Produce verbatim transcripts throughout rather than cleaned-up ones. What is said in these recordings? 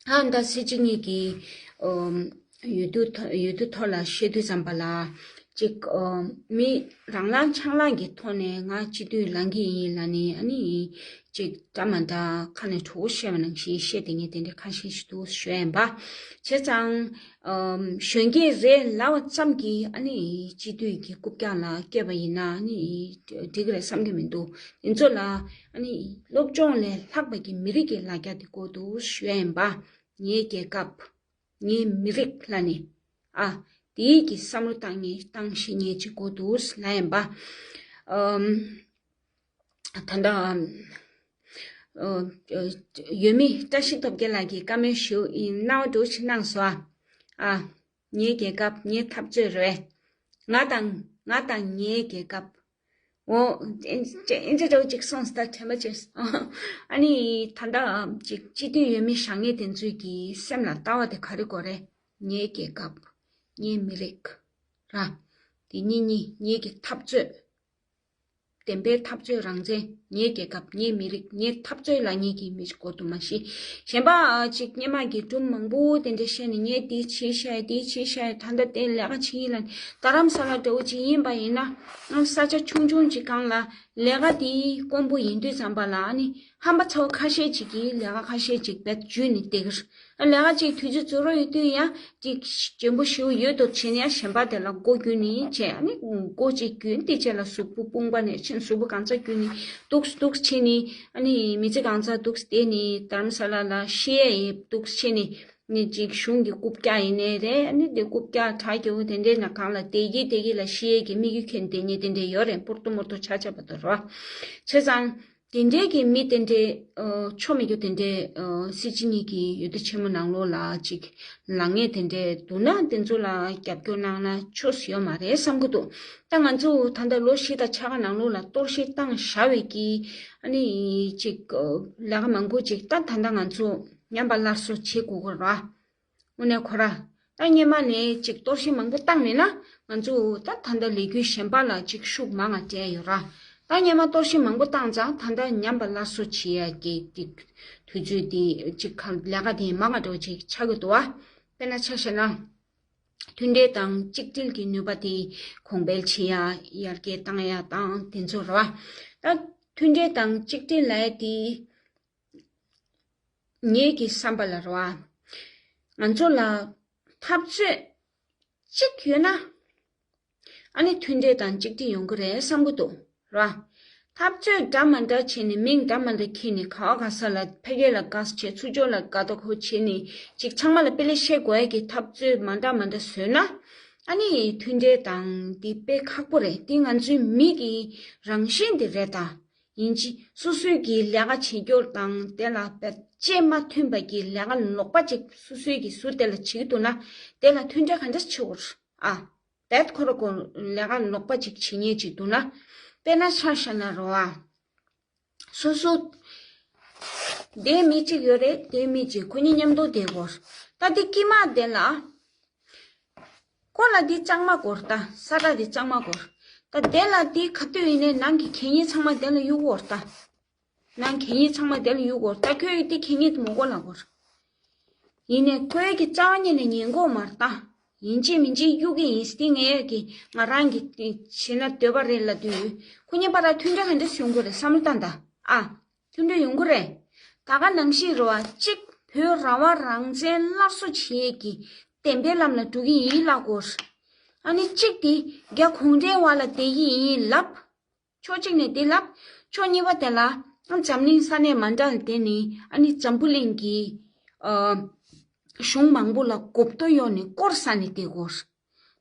ཨ་ད་སྲིད་སྤྱི་གཉིས་ཀྱི་ཨོ་འོས་བསྡུ་ཐོ་འོས་བསྡུ་ཐོག་ལ་བཤད་དུས་ཙམ་པ་ལ་ཅིག་ཨོ་མི་རང་ལངས་ཆང་ལངས་ཀྱི་ཐོག་ནས་ང་སྤྱི་འཐུས་ལངས་ཀྱི་ཡིན་ལབ་ནས་ཨ་ནི་ཅིག་འདྲ་མ་འདྲ་ཁ་ནས་གྲོགས་བཤད་པ་ནང་བཞིན་བཤད་དེ་ངས་དེ་འདྲ་ཁ་ཤས་ཤིག་འདུག་ཞུ་ཡ་ཡིན་པ། བྱས་ཙང་ཨམ་གཞོན་སྐྱེས་རེད་ལབ་པ་ཙམ་གྱིས་ཨ་ནི་སྤྱི་འཐུས་ཀྱི་རྐུབ་བཀྱག་ལ་བསྐྱོད་པ་ཡིན་ན་ཨ་ནི་འགྲིག་གི་རེད་བསམ་གྱི་མི་འདུག་དེ་ཚོ་ལ་ཨ་ནི་སློབ་སྦྱོང་ལས་ལྷག་པ་གི་མི་རིགས་ཀྱི་ལ་རྒྱ་དེ་དགོས་འདུག་ཞུ་ཡ་ཡིན་པ། ངའི་རྒྱལ་ཁབ། ངའི་མི་རིགས་ལ་ནི། ཨ། དེའི་གི་བསམ་བློ་བཏང་ངེས་བཏང་ཤེས་ངེས་ཅིག་དགོས་འདུག་ལབ་ཡིན་པ། ཨམ། ད་ལྟ། ཨ། ཨ། ཡོད་མི་བཀྲ་ཤིས་སྟོབས་རྒྱལ་ལགས་ཀྱིས་བཀའ་མོལ་ཞུ་ཡིན་གནང་བ་འདྲ་ཞིག་གནང་སོང་ཨ། ཨ། ངའི་རྒྱལ་ཁབ་ངའི་འཐབ་རྩོད་རེད། ང་དང་ང་དང་ངའི་རྒྱལ་ཁབ། འོ། ཨིན་ཨིན་ཇི་འདྲ་བོ་ཅིག་སོང་སྟེ་དྲན་པ་བྱས་སོང་། ཨ་ནི་ད་ལྟ་ཅིག་སྤྱི་འཐུས་འོས་མི་བཞེངས་མཁན་དེ་ཚོས་ཀྱི་སེམས་ལ་ལྟ་བ་དེ་ག་རེ་དགོས་རེད། ངའི་རྒྱལ་ཁབ། ངའི་མི་རིགས། ར། དེ་གཉིས་གཉིས་ངེད་ཀྱི་འཐབ་རྩོད། བདེན་པའི་འཐབ་རྩོད་རང་བཙན། ངའི་རྒྱལ་ཁབ། ངའི་མི་རིགས། ངའི་འཐབ་རྩོད་ལ་ངེད་ཀྱི་མི་ཞིག་དགོས་འདུག་མ་གཞི། གཞན་པ་ཅིག་སྔོན་མ་གི་སྒྲུང་མང་པོ་དེ་འདྲ་བཤད་ནས་ངས་དེ་བྱས་ཤག་དེ་བྱས་ཤག་ད་ལྟ་དེ་ལས་ཀ་བྱེད་ཡིན་ལ། རྡ་རམ་ས་ལ་འདྲ་བོ་ཅིག་ཡིན་པ་ཡིན་ན། ཨང་ས་ཆ་ཆུང་ཆུང་ཅིག་སྒང་ལ་ལས་ཀ་དེ་དཀོན་པོ་ཡིན་དུས་ཙམ་པ་ལ་ཨ་ནི་ཧམ་པ་ཚ་བོ་ཁ་ཤས་ཅིག་གིས་ལས་ཀ་ཁ་ཤས་ཅིག་བེད་སྤྱོད་ནས་བསྡད་ཀྱི་རེད། ལས་ཀ་ཅིག་དུས་ཚོད་རྫོགས་རོགས་ཡོད་དུས་ཡང་ཅིག་འཇོན་པོ་ཞེ་པོ་ཡོད་དོ་བྱས་ནས་ཡང་གཞན་པ་དེ་ལ་མགོ་གྱོན་ནས་བྱས། ཨ་ནི་མགོ་ཅིག་གྱོན་ཏེ་བྱས་ལ་གཟུགས་པོ་དཔུང་པ་ནས་ཕྱིན་གཟུགས་པོ་གང་ཚ་གྱོན་ནས་འདུག་འདུག་བྱས་ནས། ཨ་ནི་མི་ཚེ་གང་ཚ་འདུག་བསྡད་ནས་རྡ་རམ་ས་ལ་ལ་ཤི་ཡས་ཡིན་འདུག་བྱས་ནས། ནི་ཅིག་གཞུང་གི་རྐུབ་བཀྱག་ཡིན་ནའི་རེད། ཨ་ནི་དེ་རྐུབ་བཀྱག་དྲག་རྒྱུ་དེ་འདྲའི་ནང་གང་ལ་བསྡད་ཀྱི་བསྡད་ཀྱི་ལ་ཤི་ཡས་ཀྱི་དམིགས་ཡུལ་འཁྱེར་བསྡད་མཁན་དེ་འདྲའི་ཡོད་རེད། སྤུར་ཏོ་མུར་ཏོ་ཆ་ཆ་བ་དོ་རོ། བྱས་ཙང་། དེ་འདྲའི་གི་མི་དེ་འདྲའི་ཨ་ཆོ་མེད་རྒྱུ་དེ་འདྲའི་ཨ་སྲིད་སྤྱི་གཉིས་ཀྱི་འོས་བསྡུ་ཆེན་མོ་ནང་ལོགས་ལ་ཅིག་ལངས་མཁན་དེ་འདྲའི་འདུག་ན་དེ་ཚོ་ལ་རྒྱབ་སྐྱོར་གནང་ན་ཆོས་ཡོད་མ་རེད་བསམ་གི་འདུག་ད་ང་ཚོ་ད་ལྟ་ལོ་བཞི་དང་ཕྱེད་ཀ་ནང་ལོགས་ལ་གཏོར་བཤིག་བཏང་བཞག་པའི་གི་ཨ་ནི་ཅིག་ཨ་ལས་ཀ་མང་པོ་ཅིག་ད་ད་ལྟ་ང་ཚོ་ཉམས་པ་སླར་གསོ་བྱེད་དགོས་ཀྱི་རེད། དངོས་གནས་ཁོ་ར། ད་སྔོན་མ་ནས་ཅིག་གཏོར་བཤིག་མང་པོ་བཏང་མེད་ན་ང་ཚོ་ད་ད་ལྟ་ལས་འགུལ་གཞན་པ་ལ་ཅིག་ཤུགས་མང་ང་སྤྲད་ཡོད་ར། ད་སྔོན་མ་གཏོར་བཤིག་མང་པོ་བཏང་ཙང་ད་ལྟ་ཉམས་པ་སླར་གསོ་བྱེད་ཡ་གི་ཅིག་དུས་ཚོད་དེ་ཅིག་ག་ལས་ཀ་དེ་མང་ང་འགྲོ་ཅིག་ཆགས་ཀྱི་འདུག་བ། དཔེར་ན་ཆ་བཞག་ན། མཐུན་སྒྲིལ་དང་གཅིག་སྒྲིལ་གྱི་ནུས་པ་དེ་གོང་འཕེལ་བྱེད་ཡ་ཡར་རྒྱས་བཏང་ཡ་དང་དེ་ཚོ་ར་བ། ད་མཐུན་སྒྲིལ་དང་གཅིག་སྒྲིལ་ལབ་ཡ་དེ། ངེད་ཀྱི་བསམ་པ་ལ་རོ་ཨ། ང་ཚོ་ལ་འཐབ་རྩོད་གཅིག་ཡོད་ན། ཨ་ནི་མཐུན་སྒྲིལ་དང་གཅིག་སྒྲིལ་ཡོང་གི་རེད་བསམ་གི་འདུག་རོ་ཨ། འཐབ་རྩོད་འདྲ་མ་འདྲ་བྱས་ནས་མིང་འདྲ་མ་འདྲ་འཁྱེར་ནས་ག་བ་ག་ས་ལ་ཕ་གི་ལ་དགའ་ས་བྱས། ཚུར་ཕྱོགས་ལ་དགའ་ད་ཁོ་བྱས་ནས་ཅིག་ཚང་མ་ལ་དཔེ་ལེགས་བཤད་དགོས་ཡ་གི་འཐབ་རྩོད་མ་འདྲ་མ་འདྲ་བཟོས་ན། ཨ་ནི་མཐུན་སྒྲིལ་དང་འདི་དཔེ་ཁག་པོ་རེད། འདི་ང་ཚོའི་མི་གི་རང་བཞིན་དེ་རེད་ད། ཡིན་གཅིག་སོ་སོའི་གི་ལས་ཀ་བྱེད་རྒྱུ་དང་དེ་ལ་བེད་སྤྱད་མ་ཐུབ་པ་གི་ལས་ཀ་ལོག་པ་ཅིག་སོ་སོའི་གི་ཟུར་དེ་ལ་བྱེད་ཀྱི་འདུག་ན། དེ་ལ་མཐུན་སྒྲིལ་ག་འདྲ་བྱེད་དགོས་ཨ། བེད་ཁོ་ར་ཁོ་ལས་ཀ་ལོག་པ་ཅིག་བྱེད་ཉེན་ཅིག་འདུག་ན། དཔེར་ན་ཆ་བཞག་ན་རོ་ཨ། སོ་སོ། དེ་མི་གཅིག་ཡོད་རེད། དེ་མི་གཅིག་ཁོ་གཉིས་མཉམ་དུ་བསྡད་དགོས། ད་དེ་དཀྱིལ་མ་དེ་ལ། ཁོ་ལ་འདི་གཙང་མ་དགོས་རེད་ད། ས་ཁྲ་འདི་གཙང་མ་དགོས་རེད་ད། དེ་ལ་འདི་ག་དུས་ཡིན་ནའི་ནང་གི་གད་སྙིགས་ཚང་མ་དེ་ལ་གཡུག་དགོས་རེད་ད། ནང་གད་སྙིགས་ཚང་མ་དེ་ལ་གཡུག་དགོས་རེད་ད། ཁོས་འདི་གད་སྙིགས་དེ་མི་དགོས་ལབ་དགོས་རེད། ཡིན་ནའི་ཁོའི་གི་རྩ་བ་ཉིད་ནས་ཉན་གྱི་ཡོད་མ་རེད་ད། ཡིན་གཅིག་མིན་གཅིག་གཡུག་གི་ཡིན། འདི་ངའི་གི་ང་རང་གི་བྱེད་ན་འདོད་པ་རེད་ལབ་དུས། ཁོ་གཉིས་བར་ལ་མཐུན་སྒྲིལ་ག་འདྲ་ཡོང་གི་རེད་བསམ་བློ་བཏང་ད། ཨ། མཐུན་སྒྲིལ་ཡོང་གི་རེད། ད་ག་ནང་བཞིན་རེད་བ། གཅིག་བོད་རང་དབང་རང་བཙན་སླར་གསོ་བྱེད་ཀྱི་བདེན་པའི་ལམ་ལ་འགྲོ་གི་ཡིན་ལབ་དགོས། ཨ་ནི་གཅིག་དེ་རྒྱ་གུང་ཁྲན་དབར་ལ་བསྡད་ཀྱི་ཡིན་ལབ། ཕྱོགས་གཅིག་ནས་དེ་ལབ། ཕྱོགས་གཉིས་པ་དེ་ལ་ཨ་འཛམ་གླིང་ས་གནས་མ་འདྲ་ལ་བསྡད་ནས་ཨ་ནི་འཛམ་བུ་གླིང་གི་ཨ་གཞུང་མང་པོ་ལ་མགོ་བཏོན་གཡོག་ནས་སྐོར་ས་ནས་བསྡད་དགོས།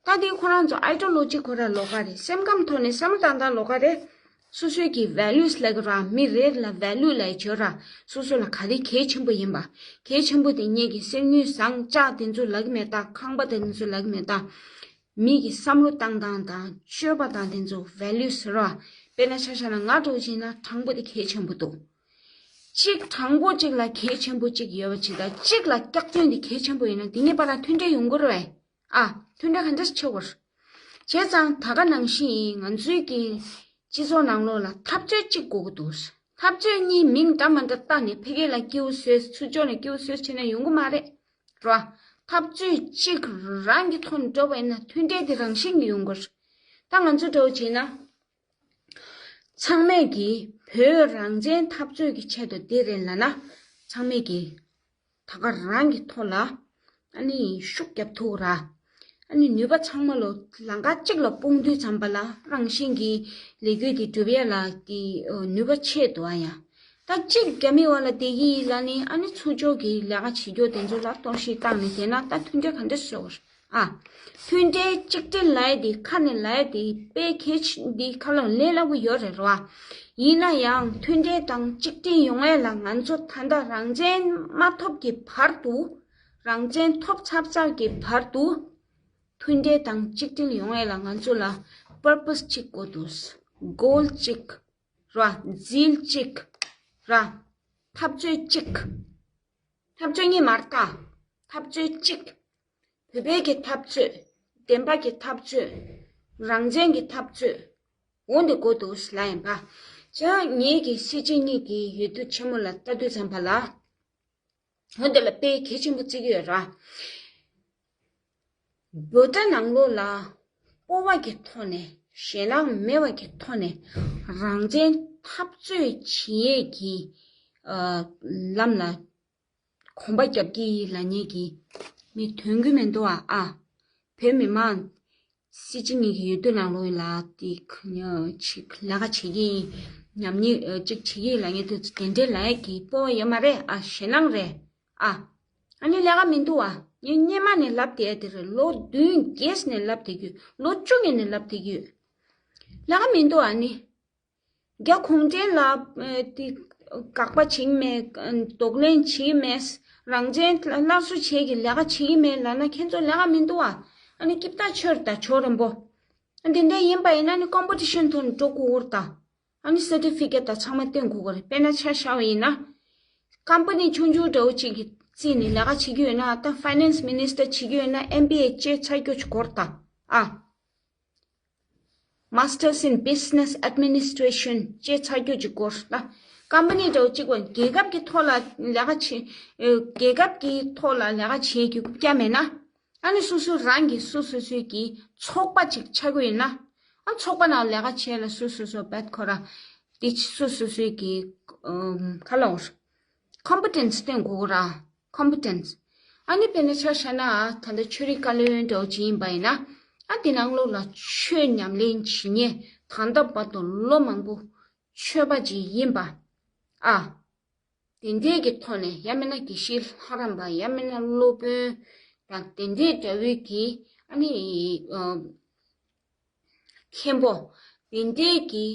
ད་དེ་ཁོ་རང་ཚོ་ཨའི་ཌི་ཡོ་ལོ་ཇི་ཁོ་རང་ལོགས་ཀ་རེད། སེམས་ཁམས་ཐོག་ནས་བསམ་བློ་བཏང་སྟངས་ལོགས་ཀ་རེད། སོ་སོའི་གི་ཝེ་ལུས་ལབ་ཀྱི་ར། མི་རེ་ལ་ཝེ་ལུ་ལབ་ཡ་ཅིག་ཡོད་ར། སོ་སོ་ལ་ག་རེ་གལ་ཆེན་པོ་ཡིན་པ། གལ་ཆེན་པོ་དེ་ངེད་ཀྱི་གསེར་དངུལ་ཟངས་ལྕགས་དེ་ཚོ་ལབ་ཀྱི་མེད་ད། ཁང་པ་དེ་ཚོ་ལབ་ཀྱི་མེད་ད། མི་གི་བསམ་བློ་བཏང་སྟངས་དང་སྤྱོད་པ་དང་དེ་ཚོ་ཝེ་ལུས་ཟེར་ར། དཔེར་ན་ཆ་བཞག་ན་ང་འདྲ་བོ་བྱས་ན་དྲང་པོ་དེ་གལ་ཆེན་པོ་འདུག་གཅིག་དྲང་པོ་གཅིག་ལ་གལ་ཆེན་པོ་གཅིག་ཡོད་པ་ཅིག་དང་གཅིག་ལ་སྐྱག་རྫུན་དེ་གལ་ཆེན་པོ་ཡིན་ན་དེ་གཉིས་བར་ལ་མཐུན་སྒྲིལ་ཡོང་གི་རེད་པས། ཨ། མཐུན་སྒྲིལ་ག་འདྲ་ཞིག་བྱེད་དགོས། བྱས་ཙང་ད་ག་ནང་བཞིན་ང་ཚོའི་གི་སྤྱི་ཚོགས་ནང་ལོགས་ལ་འཐབ་རྩོད་གཅིག་དགོས་ཀྱི་འདུག་འཐབ་རྩོད་གཉིས་མིང་འདྲ་མ་འདྲ་བཏགས་ནས་ཕ་གི་ལ་སྐྱིད་པོ་བཟོས། ཚུར་ཕྱོགས་ནས་སྐྱིད་པོ་བཟོས་བྱས་ན་ཡོང་གི་མ་རེད། ར། འཐབ་རྩོད་གཅིག་རང་གི་ཐོག་ནས་འགྲོ་བ་ཡིན་ན་མཐུན་སྒྲིལ་དེ་རང་བཞིན་གྱིས་ཡོང་གི་རེད། ད་ང་ཚོ་འདྲ་བོ་བྱས་ན། ཚང་མས་ཀྱིས་བོད་རང་བཙན་འཐབ་རྩོད་ཀྱི་ཆེད་དུ་འདི་རེད་ལབ་ན། ཚང་མས་ཀྱིས་ད་ག་རང་གི་ཐོག་ལ་ཨ་ནི་ཤུགས་རྒྱབ་ཐུབ་ར། ཨ་ནི་ནུས་པ་ཚང་མ་ལོ་ལམ་ཁ་གཅིག་ལ་སྤུངས་དུས་ཙམ་པ་ལ་རང་བཞིན་གྱིས་ལས་འགུལ་འདི་སྒྲུབ་ཡས་ལ་དེ་ནུས་པ་ཆེ་འདུག་ཨ་ཡ། ད་གཅིག་རྒྱ་མི་བ་ལ་བསྡད་ཀྱི་ཡིན་ལབ་ནི་ཨ་ནི་ཚུར་ཕྱོགས་ཀྱི་ལས་ཀ་བྱེད་རྒྱུ་དེ་ཚོ་ལ་གཏོར་བཤིག་བཏང་ནས་བསྡད་ན་ད་མཐུན་སྒྲིལ་ག་འདྲ་བཟོ་དགོས་རེད། ཨ། མཐུན་སྒྲིལ་གཅིག་སྒྲིལ་ལབ་ཡས་དེ་ཁ་ནས་ལབ་ཡས་དེ་དཔེ་གལ་ཆེ་འདི་ཁ་ལོ་ལས་སླ་པོ་ཡོད་རེད་རོ། ཡིན་ན་ཡང་མཐུན་སྒྲིལ་དང་གཅིག་སྒྲིལ་ཡོང་ཡས་ལ་ང་ཚོ་ད་ལྟ་རང་བཙན་མ་ཐོབ་ཀྱི་བར་དུ། རང་བཙན་ཐོབ་ཚར་ཚར་གྱི་བར་དུ། མཐུན་སྒྲིལ་དང་གཅིག་སྒྲིལ་ཡོང་ཡས་ལ་ང་ཚོ་ལ་པར་པས་གཅིག་དགོས་འདུག་གོལ་གཅིག་ར། མཛད་གཅིག་ར། འཐབ་རྩོད་གཅིག་འཐབ་རྩོད་གཉིས་མ་རེད་ད། འཐབ་རྩོད་གཅིག་བོད་པའི་གི་འཐབ་རྩོད། བདེན་པ་གི་འཐབ་རྩོད། རང་བཙན་གྱི་འཐབ་རྩོད། འོ་འདི་དགོས་འདུག་ལབ་ཡིན་པ། ཅག་ངེད་ཀྱི་སྲིད་སྤྱི་གཉིས་ཀྱི་འོས་བསྡུ་ཆེན་མོ་ལ་ལྟ་དུས་ཙམ་པ་ལ། འོ་འདི་ལ་དཔེ་གལ་ཆེན་པོ་བརྩི་གི་ཡོད་ར། བོད་ནང་ལོགས་ལ་སྤོབས་པ་གི་ཐོག་ནས་ཞེད་སྣང་མེད་པ་གི་ཐོག་ནས་རང་བཙན་འཐབ་རྩོད་བྱེད་ཡས་ཀྱི་ཨ་ལམ་ལ་གོམ་པ་རྒྱབ་ཀྱི་ལབ་མཁན་གྱི་མི་ཐོན་གྱི་མི་འདུག་ཨ། ཨ། བོད་མི་མང་སྲིད་སྤྱི་གཉིས་ཀྱི་འོས་བསྡུ་ནང་ལོགས་ལ་དེ་ཁ་ཉ་ཅིག་ལས་ཀ་བྱེད་ཀྱི་ཡིན། ཉམས་ཉེས་ཨ་ཅིག་བྱེད་ཀྱི་ཡིན་ལབ་མཁན་དེ་ཚོ་དེ་འདྲའི་ལབ་ཡས་ཀྱི་སྤོབས་པ་ཡོད་མ་རེད་ཨ། ཞེད་སྣང་རེད་ཨ། ཨ་ནི་ལས་ཀ་མི་འདུག་ཨ། ངས་སྔོན་མ་ནས་ལབ་བསྡད་དེ་རེད། ལོ་བདུན་བརྒྱད་ནས་ལབ་བསྡད་ཀྱི་ཡོད། ལོ་བཅུ་གཉིས་ནས་ལབ་བསྡད་ཀྱི་ཡོད། ལས་ཀ་མི་འདུག་ཨ་ནི། རྒྱ་གུང་ཁྲན་ལ་ཨ་དེ་དགག་པ་བྱེད་ཀྱི་མེད། གདོང་ལེན་བྱེད་ཀྱི་མེད། རང་བཙན་སླར་གསོ་བྱེད་ཀྱི་ལས་ཀ་བྱེད་ཀྱི་མེད་ལབ་ན་ཁྱེད་ཚོ་ལས་ཀ་མི་འདུག་ཨ། ཨ་ནི་ཀིབ་ཏ་ཆོས་རེད་ད་ཇོ་རིན་པོ། ཨ་དེ་འདྲ་ཡིན་པ་ཡིན་ན་ནི་ཀོམ་པི་ཊི་ཤན་ཐོག་ནས་འགྲོ་དགོས་ཀྱི་རེད་ད། ཨ་ནི་སར་ཊི་ཕི་ཀེཊ་དང་ཚང་མ་སྟོན་དགོས་ཀྱི་རེད། དཔེར་ན་ཆ་བཞག་པ་ཡིན་ན། ཀམ་པ་ནི་ཆུང་ཆུང་འདྲ་བོ་ཅིག་གིས་བརྩིས་ནས་ལས་ཀ་བྱེད་ཀྱི་ཡོད་ན་ད་ཕའི་ནན་སི་མི་ནིས་ཊར་བྱེད་ཀྱི་ཡོད་ན་ཨེམ་བྷི་ཨེ་བྱས་ཚར་རྒྱུ་ཅིག་དགོས་རེད་ད། ཨ། Masters in Business Administration བྱས་ཚར་རྒྱུ་ཅིག་དགོས་རེད་ད། ཀམ་པ་ནི་འདྲ་བོ་ཅིག་བ་རྒྱལ་ཁབ་ཀྱི་ཐོག་ལ་ལས་ཀ་བྱེད། ཨེ། རྒྱལ་ཁབ་ཀྱི་ཐོག་ལ་ལས་ཀ་བྱེད་རྒྱུ་རྐུབ་བཀྱག་མེད་ན། ཨ་ནི་སོ་སོ་རང་གི་སོ་སོ་སོའི་གི་ཚོགས་པ་ཅིག་ཆགས་ཀྱི་ཡོད་ན། ཨ་ཚོགས་པ་ནང་ལས་ཀ་བྱེད་ལ་སོ་སོ་སོ་བད་ཁོ་ར། དེ་སོ་སོ་སོའི་གི་ཨམ་ཁ་ལོར་ཀོམ་པི་ཊེན་སི་སྟོན་དགོས་ར། ཀོམ་པི་ཊེན་སི། ཨ་ནི་དཔེར་ན་ཆ་བཞག་ན་ད་ལྟ་ཆོས་རིག་བཀའ་བློན་འདྲ་བོ་ཅིག་ཡིན་པ་ཡིན་ན། ཨ་དེ་ནང་ལོགས་ལ་ཆོས་ཉམས་ལེན་བྱེད་མཁན་ད་ལྟ་བར་དུ་ལོ་མང་པོ་ཆོས་པ་ཅིག་ཡིན་པ། ཨ། དེ་འདྲའི་གི་ཐོག་ནས་ཡང་མིན་ན་དགེ་བཤེས་ལྷ་རམས་པ་ཡང་མིན་ན་སློབ་དཔོན་དང་དེ་འདྲའི་འདྲ་བོའི་གི་ཨ་ནི་ཨ་མཁན་པོ་དེ་འདྲའི་གི་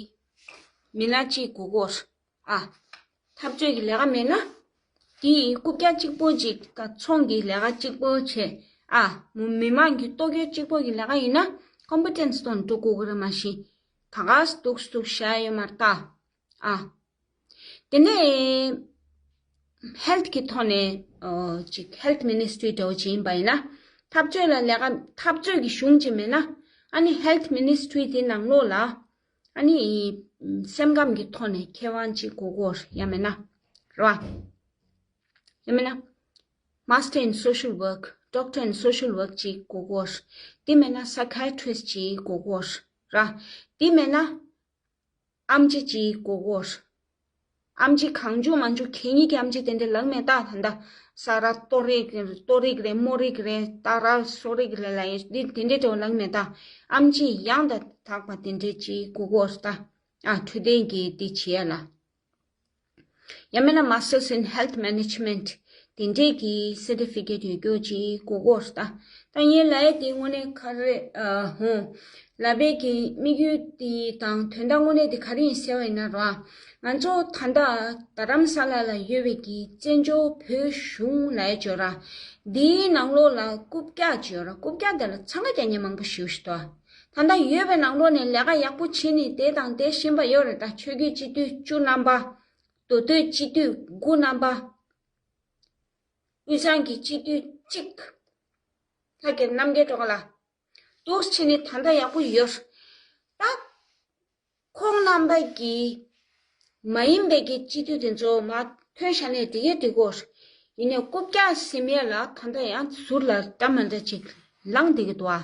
མི་སྣ་གཅིག་དགོས་ཀྱི་ཡོད་རེད་ཨ། འཐབ་རྩོད་ཀྱི་ལས་ཀ་མེད་ན་དེ་རྐུབ་བཀྱག་གཅིག་པོ་ཅིག་དང་ཚོང་གི་ལས་ཀ་གཅིག་པོ་བྱས་ཨ། མི་མང་གི་ལྟོ་གོས་གཅིག་པོ་གི་ལས་ཀ་ཡིན་ན་ཀོམ་པི་ཊེན་སི་ཐོག་ནས་འགྲོ་དགོས་ཀྱི་རེད། མ་གཞི་ད་ག་སྡུག་སྡུག་བཞག་ཡོད་མ་རེད་ད་ཨ། དེ་ནས་ཧེལ་ཐི་གི་ཐོག་ནས་ཨོ་ཅིག་ཧེལ་ཐི་མི་ནི་སི་ཊི་རི་འདྲ་བོ་ཅིག་ཡིན་པ་ཡིན་ན། འཐབ་རྩོད་ལ་ལས་ཀ་འཐབ་རྩོད་ཀྱི་གཞུང་ཅིག་མེད་ན། ཨ་ནི་ཧེལ་ཐི་མི་ནི་སི་ཊི་རི་དེ་ནང་ལོགས་ལ་ཨ་ནི་སེམས་ཁམས་ཀྱི་ཐོག་ནས་མཁས་དབང་ཅིག་དགོས་ཀྱི་ཡོད་རེད། ཡང་མེད་ན་རེད་བ། ཡང་མེད་ན་Master in Social Work, Doctor in Social Work ཅིག་དགོས་ཀྱི་ཡོད་རེད། དེ་མེད་ན་Psychiatrist ཅིག་དགོས་ཀྱི་ཡོད་རེད། དེ་མེད་ན། ཨེམ་ཆི་ཅིག་དགོས་ཀྱི་ཡོད་རེད། ཨེམ་ཆི་གང་བྱུང་མང་བྱུང་གད་སྙིགས་ཀྱི་ཨེམ་ཆི་དེ་འདྲ་ལབ་མེད་ད། ད་ལྟ་ས་ར་གཏོར་རིགས་གཏོར་རིགས་རེད། རྨོ་རིགས་རེད། ད་ར་གསོ་རིགས་རེད་ལབ་ཡོད། འདི་དེ་འདྲ་འདྲ་བོ་ལབ་མེད་ད། ཨེམ་ཆི་ཡང་དག་པ་དེ་འདྲ་ཅིག་དགོས་ཀྱི་ཡོད་རེད་ད། ཨ་འཕྲོད་བསྟེན་གྱི་དེ་བྱེད་ཡ་ལ། ཡང་མིན་ན་Masters in Health Management དེ་འདྲའི་གི་སར་ཊི་ཕི་ཀེཊ་ཡོད་རྒྱུ་ཅིག་དགོས་ཀྱི་ཡོད་རེད་ད། ད་ངས་ལབ་ཡ་དེ་དངོས་གནས་ག་རེ་ཨ་ཧོ། ལབ་པའི་གི་དམིགས་ཡུལ་དེ་དང་དོན་དག་དངོས་གནས་དེ་ག་རེ་ཡིན་ཟེར་བ་ཡིན་ན་ར། ང་ཚོ་ད་ལྟ་རྡ་རམ་ས་ལ་ལ་ཡོད་པའི་གི་བཙན་བྱོལ་བོད་གཞུང་ལབ་ཡ་ཅིག་ཡོད་ར། འདིའི་ནང་ལོགས་ལ་རྐུབ་བཀྱག་ཅིག་ཡོད་ར། རྐུབ་བཀྱག་དེ་ལ་འཚང་ཁ་རྒྱག་མཁན་མང་པོ་ཞེ་པོ་ཞིག་འདུག་ད་ལྟ་ཡོད་པའི་ནང་ལོགས་ནས་ལས་ཀ་ཡག་པོ་བྱེད་ནས་བསྡད་དང་བསྡད་བཞིན་པ་ཡོད་རེད་ད། ཆོས་བརྒྱུད་སྤྱི་འཐུས་བཅུ་རྣམ་པ། མདོ་སྟོད་སྤྱི་འཐུས་དགུ་རྣམ་པ། དབུས་གཙང་གི་སྤྱི་འཐུས་གཅིག་ད་གི་རྣམ་རྒྱལ་སྒྲོལ་དཀར་ལགས། འདུག་བྱས་ནས་ད་ལྟ་ཡག་པོ་ཡོད་རེད་ད། ཁོང་རྣམ་པ་གིས་ མ་ཡིན་པའི་གི་སྤྱི་འཐུས་དེ་ཚོ་མར་ཐོན་བཞག་ནས་དེ་གས་དེ་གོ། ཡིན་ནའི་རྐུབ་བཀྱག་ཟིན་ཡས་ལ་ད་ལྟ་ཡང་ཟུར་ལ་འདྲ་མི་འདྲ་ཅིག་ལངས་བསྡད་ཀྱི་འདུག་ཨ།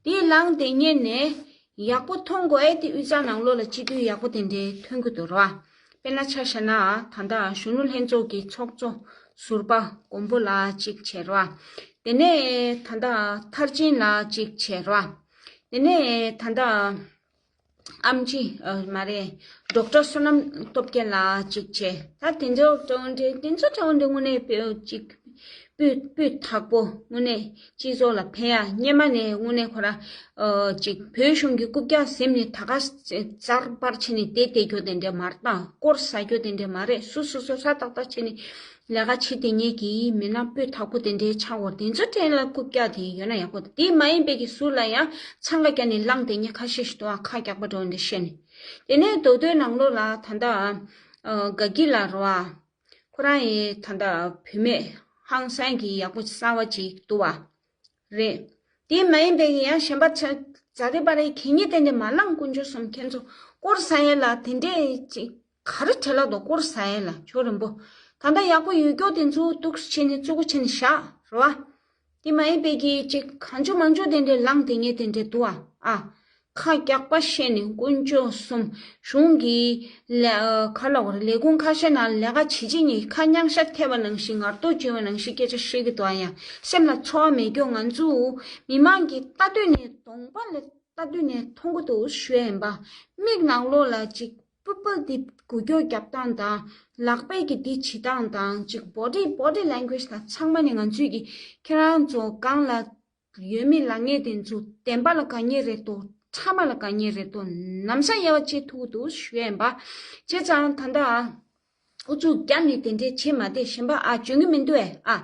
དེ་ལངས་བསྡད་མཁན་ནས་ཡག་པོ་མཐོང་དགོས་ཨེ། དེ་དབུས་གཙང་ནང་ལོགས་ལ་སྤྱི་འཐུས་ཡག་པོ་དེ་འདྲའི་ཐོན་གྱི་འདུག་ར། དཔེར་ན་ཆ་བཞག་ན་ད་ལྟ་གཞོན་ནུ་ལྷན་ཚོགས་ཀྱི་ཚོགས་གཙོ་ཟུར་པ་མགོན་པོ་ལགས་གཅིག་བྱས་ར། དེ་ནས་ད་ལྟ་མཐར་ཕྱིན་ལགས་གཅིག་བྱས་ར། དེ་ནས་ད་ལྟ་ཨམ་ཆི་ཨ་མ་རེད། ཌོག་ཊར་བསོད་ནམས་སྟོབས་རྒྱལ་ལགས་གཅིག་བྱས། ད་དེ་ཚོ་གྲོང་འདྲེ་དེ་ཚོ་གྲོང་འདྲེ་དངོས་གནས་དཔེ་གཅིག་སྤུས་སྤུས་དག་པོ་དངོས་གནས་སྤྱི་ཚོགས་ལ་ཕན་ཡ། སྔོན་མ་ནས་དངོས་གནས་ཁོ་རང་ཨ་གཅིག་བོད་གཞུང་གི་རྐུབ་བཀྱག་ཟིན་ནས་ད་ག་ཙར་པར་བྱས་ནས་བསྡད་བསྡད་རྒྱུ་དེ་འདྲ་མ་རེད། ད་སྐོར་ཟ་རྒྱུ་དེ་འདྲ་མ་རེད། སུ་སོ་སོ་ཧྲ་ཏག་ཏག་བྱས་ནས་ལས་ཀ་བྱེད་བསྡད་མཁན་གྱི་མི་སྣ་སྤུས་དག་པོ་དེ་འདྲའི་ཆགས་འོར་དེ་ཚོ་གྲས་ལ་རྐུབ་བཀྱག་དེ་ཡོད་ན་ཡག་པོ། དེ་མ་ཡིན་པའི་གི་ཟུར་ལ་ཡང་འཚང་ཁ་བརྒྱབ་ནས་ལངས་བསྡད་མཁན་ཁ་ཤས་ཤིག་འདུག་ཨ། ཁ་རྒྱག་པ་འགྲོ་འདི་བཤད་ནས། དེ་ནས་མདོ་སྟོད་ནང་ལོགས་ལ་ད་ལྟ་ཨ་དགའ་སྐྱིད་ལགས་རེད་བ། ཁོ་རང་ཡི་ད་ལྟ་བུད་མེད་ཧང་སང་གི་ཡག་པོ་གསར་བ་ཅིག་འདུག་བ། རེད། དེ་མ་ཡིན་པའི་ཡང་གཞན་པ་ཚ་ཛ་རེ་པ་རེ་གད་སྙིགས་དེ་འདྲ་མ་ལངས། དཀོན་མཆོག་གསུམ། ཁྱེད་ཚོ་སྐོར་ཟ་ཡས་ལ་དེ་འདྲས་ཅིག་ག་རེ་བྲེལ་ལ་འདུག་སྐོར་ཟ་ཡས་ལ་ཆོ་རིན་པོ། ད་ལྟ་ཡག་པོ་ཡོད་སྐྱོ་དེ་ཚོ་འདུག་བྱས་ནས་བཙུགས་བྱས་ནས་བཞག་རེད་བ། དེ་མ་ཡིན་པའི་གི་ཅིག་གང་བྱུང་མང་བྱུང་དེ་འདྲས་ལངས་དེ་ངས་དེ་འདྲས་འདུག་ཨ། ཨ། ཁ་རྒྱག་པ་བཤད་ནས་དཀོན་མཆོག་གསུམ། གཞུང་གི་ལས་ཨ་ག་ལབ་དགོས་རེད། ལས་ཁུངས་ཁ་ཤས་ནང་ལས་ཀ་བྱེད་བྱེད་ནས་ཁ་རྙིང་ཤ་ཐེབས་པ་ནང་བཞིན་ངར་ཏོག་བྱུང་བ་ནང་བཞིན་སྐད་ཆ་བཤད་ཀྱི་འདུག་ཨ། ཡང་སེམས་ལ་ཚོར་བ་མེད་སྐྱོ། ང་ཚོ་མི་མང་གི་ལྟ་འདོད་ནས་གདོང་པ་ལ་ལྟ་འདོད་ནས་མཐོང་གི་འདུག་ཞུ་ཡ་ཡིན་པ། མིག་ནང་ལོགས་ལ་ཅིག་པུ་པུ་འདི་འགུལ་སྐྱོད་རྒྱབ་སྟངས་དང་། ལག་པས་ཀྱི་འདི་བྱེད་སྟངས་དང་། ཅིག་body body language དང་ཚང་མ་ནི་ང་ཚོས་ཀྱི་ཁྱེད་རང་ཚོ་སྒང་ལ་ཡོད་མི་ལབ་མཁན་དེ་ཚོ་བདེན་པ་ལ་དགའ་མཁན་རེད་དོ། ཕྲ་མ་ལ་དགའ་མཁན་རེད་དོ། ནམ་ས་ཡལ་བ་བྱེད་ཐུབ་ཀྱི་འདུག་ཞུ་ཡ་ཡིན་པ། བྱས་ཙང་ད་ལྟ་ཨུ་ཚུགས་བརྒྱབ་ནས་དེ་འདྲས་བྱེད་མ་བསྡད། གཞན་པ་ཨ་འཇོན་གྱི་མི་འདུག་ཨེ། ཨ།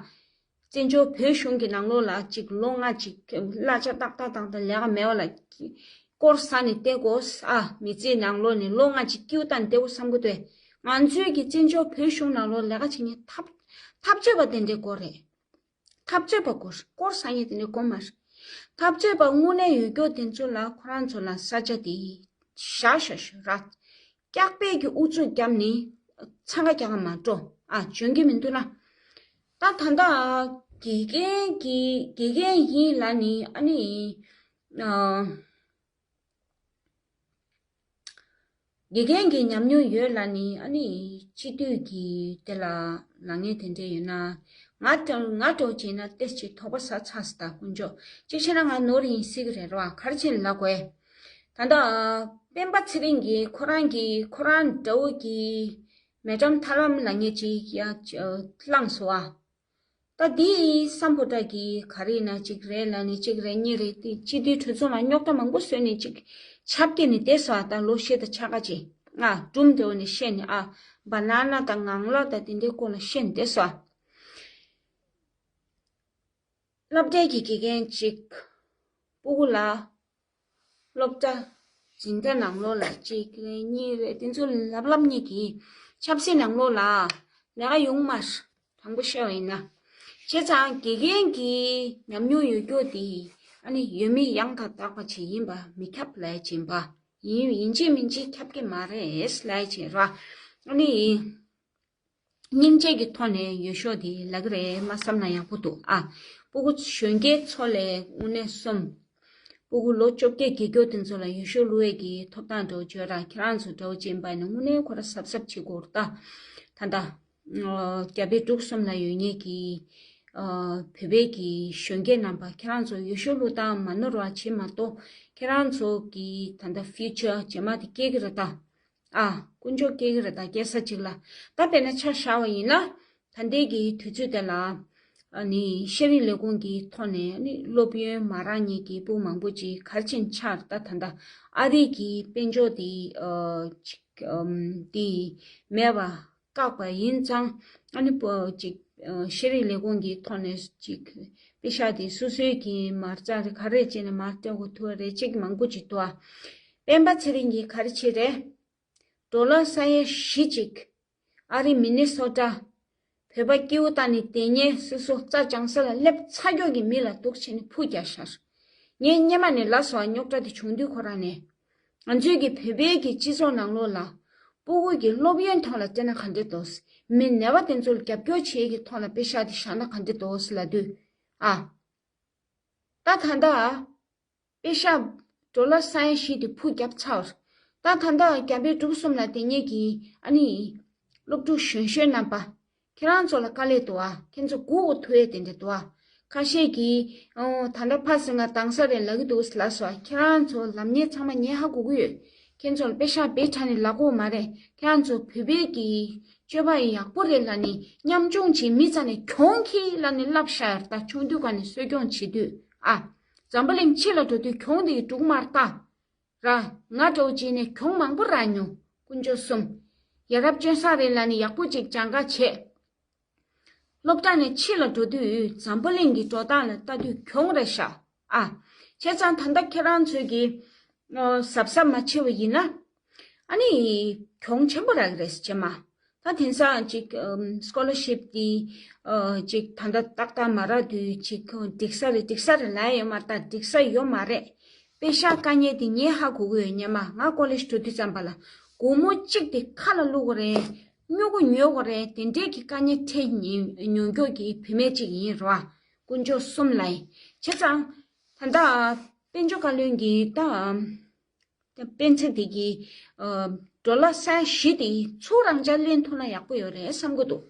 བཙན་བྱོལ་བོད་གཞུང་གི་ནང་ལོགས་ལ་ཅིག་ལོ་ལྔ་ཅིག་གླ་ཆ་ཏག་ཏག་བཏང་སྟེ་ལས་ཀ་མེད་པ་ལ་སྐོར་ཟ་ནས་བསྡད་དགོས། ཨ། མི་ཚེའི་ནང་ལོགས་ནས་ལོ་ལྔ་ཅིག་ཀིའུ་བཏང་བསྡད་དགོས་བསམ་གྱི་འདུག་ཨེ། ང་ཚོའི་གི་བཙན་བྱོལ་བོད་གཞུང་ནང་ལོགས་ལས་ཀ་བྱེད་མཁན་འཐབ་འཐབ་རྩོད་པ་དེ་འདྲའི་སྐོར་རེད། འཐབ་རྩོད་པ་སྐོར་སྐོར་ཟ་མཁན་དེ་འདྲའི་སྐོར་མ་རེད། འཐབ་རྩོད་པ་དངོས་གནས་ཡོད་སྐྱོ་དེ་ཚོ་ལ་ཁོ་རང་ཚོ་ལ་ས་ཆ་དེ་བཞག་བཞག་ཞོར་ར། སྐྱག་པས་ཀྱི་ཨུ་ཚུགས་བརྒྱབ་ནི་འཚང་ཁ་རྒྱག་ག་མ་འགྲོ། ཨ། འཇོན་གྱི་མི་འདུག་ན། ད་ད་ལྟ་དགེ་རྒན་གྱི་དགེ་རྒན་ཡིན་ལབ་ནི་ཨ་ནི། ཨ། དགེ་རྒན་གྱི་ཉམས་མྱོང་ཡོད་ལབ་ནི་ཨ་ནི་སྤྱི་འཐུས་ཀྱི་དེ་ལ་ལངས་མཁན་དེ་འདྲས་ཡོད་ན། ང་འདྲ་ང་འདྲ་བོ་བྱས་ན་ཏོག་ཙམ་དོགས་པ་ཟ་ཚར་སོང་ད་དཀོན་མཆོག་གཅིག་བྱས་ན་ང་ནོར་ཡིན་སྲིད་ཀྱི་རེད་ར། ག་རེ་བྱས་ནས་ལབ་དགོས། ད་ལྟ་སྤེན་པ་ཚེ་རིང་གིས་ཁོ་རང་གི་ཁོ་རང་འདྲ་བོ་གི་མེ་ཀྲམ་ཐར་ལམ་ལབ་མཁན་ཅིག་ཡ་བླངས་སོང་ཨ། ད་འདི་སམ་བྷོ་ཊ་གིས་ག་རེ་ཡིན་ན་གཅིག་རེད་ལབ་ནས་གཅིག་རེད་གཉིས་རེད་དེ་སྤྱི་འཐུས་གྲོས་ཚོགས་ནང་རྙོག་དྲ་མང་པོ་བཟོས་ནས་གཅིག་ཆབ་ཀྱི་ནས་བསྡད་སོང་ཨ། ད་ལོ་ཤས་དང་ཕྱེད་ཀ་ཅིག་ང་སྒྲུང་འདྲ་བོ་ནས་བཤད་ནས་ཨ། བ་ན་ན་དང་ངང་ལག་དང་དེ་འདྲའི་སྐོར་ལ་བཤད་ནས་བསྡད་སོང་ཨ། སློབ་གྲྭའི་གི་དགེ་རྒན་གཅིག་སྤུ་གུ་ལ་སློབ་གྲྭ་འཛིན་གྲྭ་ནང་ལོགས་ལ་གཅིག་རེད་གཉིས་རེད་དེ་ཚོ་ལབ་ལབ་གཉིས་ཀྱིས་ཆབ་སྲིད་ནང་ལོགས་ལ་ལས་ཀ་ཡོང་མ་དྲང་པོ་བཤད་པ་ཡིན་ན། བྱས་ཙང་དགེ་རྒན་གྱི་ཉམས་མྱོང་ཡོད་རྒྱུ་དེ་ཨ་ནི་ཡོད་མེད་ཡང་དག་དག་པ་ཅིག་ཡིན་པ་མི་ཁྱབ་ལབ་ཡ་ཅིག་ཡིན་པ། ཡིན་ཡིན་གཅིག་མིན་གཅིག་ཁྱབ་ཀྱི་མ་རེད་ལབ་ཡ་ཅིག་ར། ཨ་ནི། སྙིང་རྗེ་གི་ཐོག་ནས་འོས་ཤོག་དེ་ལབ་ཀྱི་རེད་མ་བསམ་ན་ཡག་པོ་འདུག་ཨ། སྤུ་གུ་གཞོན་སྐྱེས་ཚོ་ལས་དངོས་གནས་སོམས། སྤུ་གུ་ལོ་བཅོ་བརྒྱད་བརྒྱད་ཅུ་དེ་ཚོ་ལ་འོས་ཤོག་བླུག་ཡས་ཀྱི་ཐོབ་ཐང་འདྲ་བོ་བརྗོད་ར། ཁྱེད་རང་ཚོ་འདྲ་བོ་ཅན་པ་ནི་དངོས་གནས་ཁོ་ར་གཟབ་གཟབ་བྱེད་དགོས་རེད་ད། ད་ལྟ་ཨ་རྒྱ་བལ་འབྲུག་གསུམ་ལ་ཡོད་མཁན་གྱི་ཨ་བོད་པའི་གི་གཞོན་སྐྱེས་རྣམ་པ་ཁྱེད་རང་ཚོ་འོས་ཤོག་བླུག་སྟངས་མ་ནོར་བ་བྱེད་མ་གཏོགས་ཁྱེད་རང་ཚོ་གི་ད་ལྟ་ཕིའུ་ཅར་རྗེས་མ་དེ་སྐྱེལ་གི་རེད་ད། ཨ། དཀོན་མཆོག་སྐྱེལ་གྱི་རེད་ད་སྐྱེལ་ས་གཅིག་ལ། ད་དཔེར་ན་ཆ་བཞག་པ་ཡིན་ན། ད་ལྟའི་གི་དུས་ཚོད་དེ་ལ། ཨ་ནི་ཤེས་རིག་ལས་ཁུངས་ཀྱི་ཐོག་ནས་ཨ་ནི་སློབ་ཡོན་མ་རག་མཁན་གྱི་སྤུ་གུ་མང་པོ་ཅིག་ག་རེ་བྱས་ནས་ཆགས་རེད་ད། ད་ལྟ་ཨ་རི་གི་དཔལ་འབྱོར་དེ་ཨ་ཅིག་ཨམ་དེ་མེད་པ་བཀག་པ་ཡིན་ཙང་ཨ་ནི་པོ་ཅིག་ཨ་ཤེས་རིག་ལས་ཁུངས་ཀྱི་ཐོག་ནས་ཅིག་པེ་ཤག་དེ་སོ་སོའི་གི་མ་རྩ་རེད་ག་རེ་བྱས་ནས་མར་སྤྲད་དགོས་ཐུག་པ་རེད་ཅིག་མང་པོ་ཅིག་འདུག་ཨ། སྤེན་པ་ཚེ་རིང་གིས་ག་རེ་བྱས་རེད། ཌོ་ལར་ས་ཡ་བཞི་ཅིག་ཨ་རི་མི་ནི་སོ་ཊ། བོད་པ་སྐྱིད་པོ་བཏང་ནས་བསྡད་མཁན་སོ་སོ་རྩ་བྱང་ས་ལ་སླེབས་ཚར་མཁན་གྱི་མི་ལ་འདུག་བྱས་ནས་ཕུ་རྒྱག་ཤར། ངས་སྔོན་མ་ནས་ལབ་སོང་རྙོག་དྲ་དེ་བྱུང་དུས་ཁོ་རང་ནས། ང་ཚོའི་གི་བོད་པའི་གི་སྤྱི་ཚོགས་ནང་ལོགས་ལ། སྤུ་གུ་གི་སློབ་ཡོན་ཐོག་ལ་བལྟས་ན་ག་འདྲ་འདུག་མི་ནད་པ་དེ་ཚོ་ལ་རྒྱབ་སྐྱོར་བྱེད་ཀྱི་ཐོག་ལ་པེ་ཤག་དེ་བཞག་ན་ག་འདྲ་འདུག་ལབ་དུས། ཨ། ད་ད་ལྟ། པེ་ཤག་ཌོ་ལར་ས་ཡ་བཞི་དེ་ཕུགས་བརྒྱབ་ཚར། ད་ད་ལྟ་རྒྱ་བལ་འབྲུག་གསུམ་ལ་དེ་ཉིད་ཀྱི་ཨ་ནི། སློབ་ཕྲུག་གཞོན་གཞོན་རྣམ་པ། ཁྱེད་རང་ཚོ་ལ་དཀའ་ལས་འདུག་ཨ། ཁྱེད་ཚོ་སྒུག་དགོས་ཐུག་ཡས་དེ་འདྲ་འདུག་ཨ། ཁ་ཤས་ཀྱིས། ཨོ། ད་ལྟ་ཕར་ཟིན་ང་དྭངས་ས་རེད་ལབ་ཀྱི་འདུག་ལབ་སོང་། ཁྱེད་རང་ཚོ་ལམ་ཉེས་ཚང་མ་ཉེས་ཧ་གོ་གི་ཡོད། ཁྱེད་ཚོ་ལ་པེ་ཤག་བེད་དྲ་ནས་ལབ་དགོས་མ་རེད། ཁྱེད་རང་ཚོ་བོད་པའི་གི་སྤྱོད་པ་ཡག་པོ་རེད་ལབ་ནས་མཉམ་སྐྱོང་བྱེད། མི་རྩ་ནས་གྱོང་ཁྱེར་ལབ་ནས་ལབ་ཤག་ཡོད་རེད། ད་ཆུང་དུས་སྒང་ནས་གསོ་སྐྱོང་བྱེད་དུས་ཨ། འཛམ་བུ་གླིང་ཕྱི་ལ་འགྲོ་དུས་གྱོང་དེ་གི་འགྲོ་གི་མ་རེད་ད། ར། ང་འདྲ་བོ་ཅིག་ནས་གྱོང་མང་པོ་རག་མྱོང་། དཀོན་མཆོག་གསུམ། ཡ་རབས་སྤྱོད་བཟང་རེད་ལབ་ནས་ཡག་པོ་ཅིག་སྦྱང་ག་བྱས། སློབ་གྲྭ་ནས་ཕྱི་ལ་འགྲོ་དུས་འཛམ་བུ་གླིང་གི་འགྲོ་སྟངས་ལ་ལྟ་དུས་གྱོང་རེད་ཤག་ཨ། བྱས་ཙང་ད་ལྟ་ཁྱེད་རང་ཚོས་ཀྱི། ཨོ། གཟབ་གཟབ་མ་བྱས་པ་ཡིན་ན། ཨ་ནི། གྱོང་ཆེན་པོ་རག་གི་རེད་རྗེས་མ། ད་དེང་སང་ཅིག་ཨམ། སྐོ་ལར་ཤིབ་དེ། ཨ། ཅིག་ད་ལྟ་ཏག་ཏག་མ་རག་དུས་ཅིག་འགྲིག་ས་རེད་འགྲིག་ས་རེད་ལབ་ཡོད་མ་རེད། ད་འགྲིག་ས་ཡོད་མ་རེད། པེ་ཤག་དཀའ་ངལ་དེ་ངས་ཧ་གོ་གི་ཡོད། སྔོན་མ་ང་ཀོ་ལེཇ་འགྲོ་དུས་ཙམ་པ་ལ་སྒོར་མོ་གཅིག་དེ་ཁ་ལ་བླུག་དགོས་རེད། སྨྱུ་གུ་ཉོ་དགོས་རེད། དེ་འདྲས་ཀྱི་དཀའ་ངལ་འཕྲད་མྱོང་མྱོང་མཁན་གྱི་བུད་མེད་ཅིག་ཡིན་རོ། དཀོན་མཆོག་གསུམ་ལ་ཡིན། བྱས་ཙང་། ད་ལྟ། དཔལ་འབྱོར་བཀའ་བློན་གྱིས་ད། དཔེ་མཚོན་དེ་གི། ཨ། ཌོ་ལར་ས་ཡ་བཞི་དེ་ཚུར་རང་འཇགས་ལེན་ཐུབ་ན་ཡག་པོ་ཡོད་རེད་བསམ་གྱི་འདུག་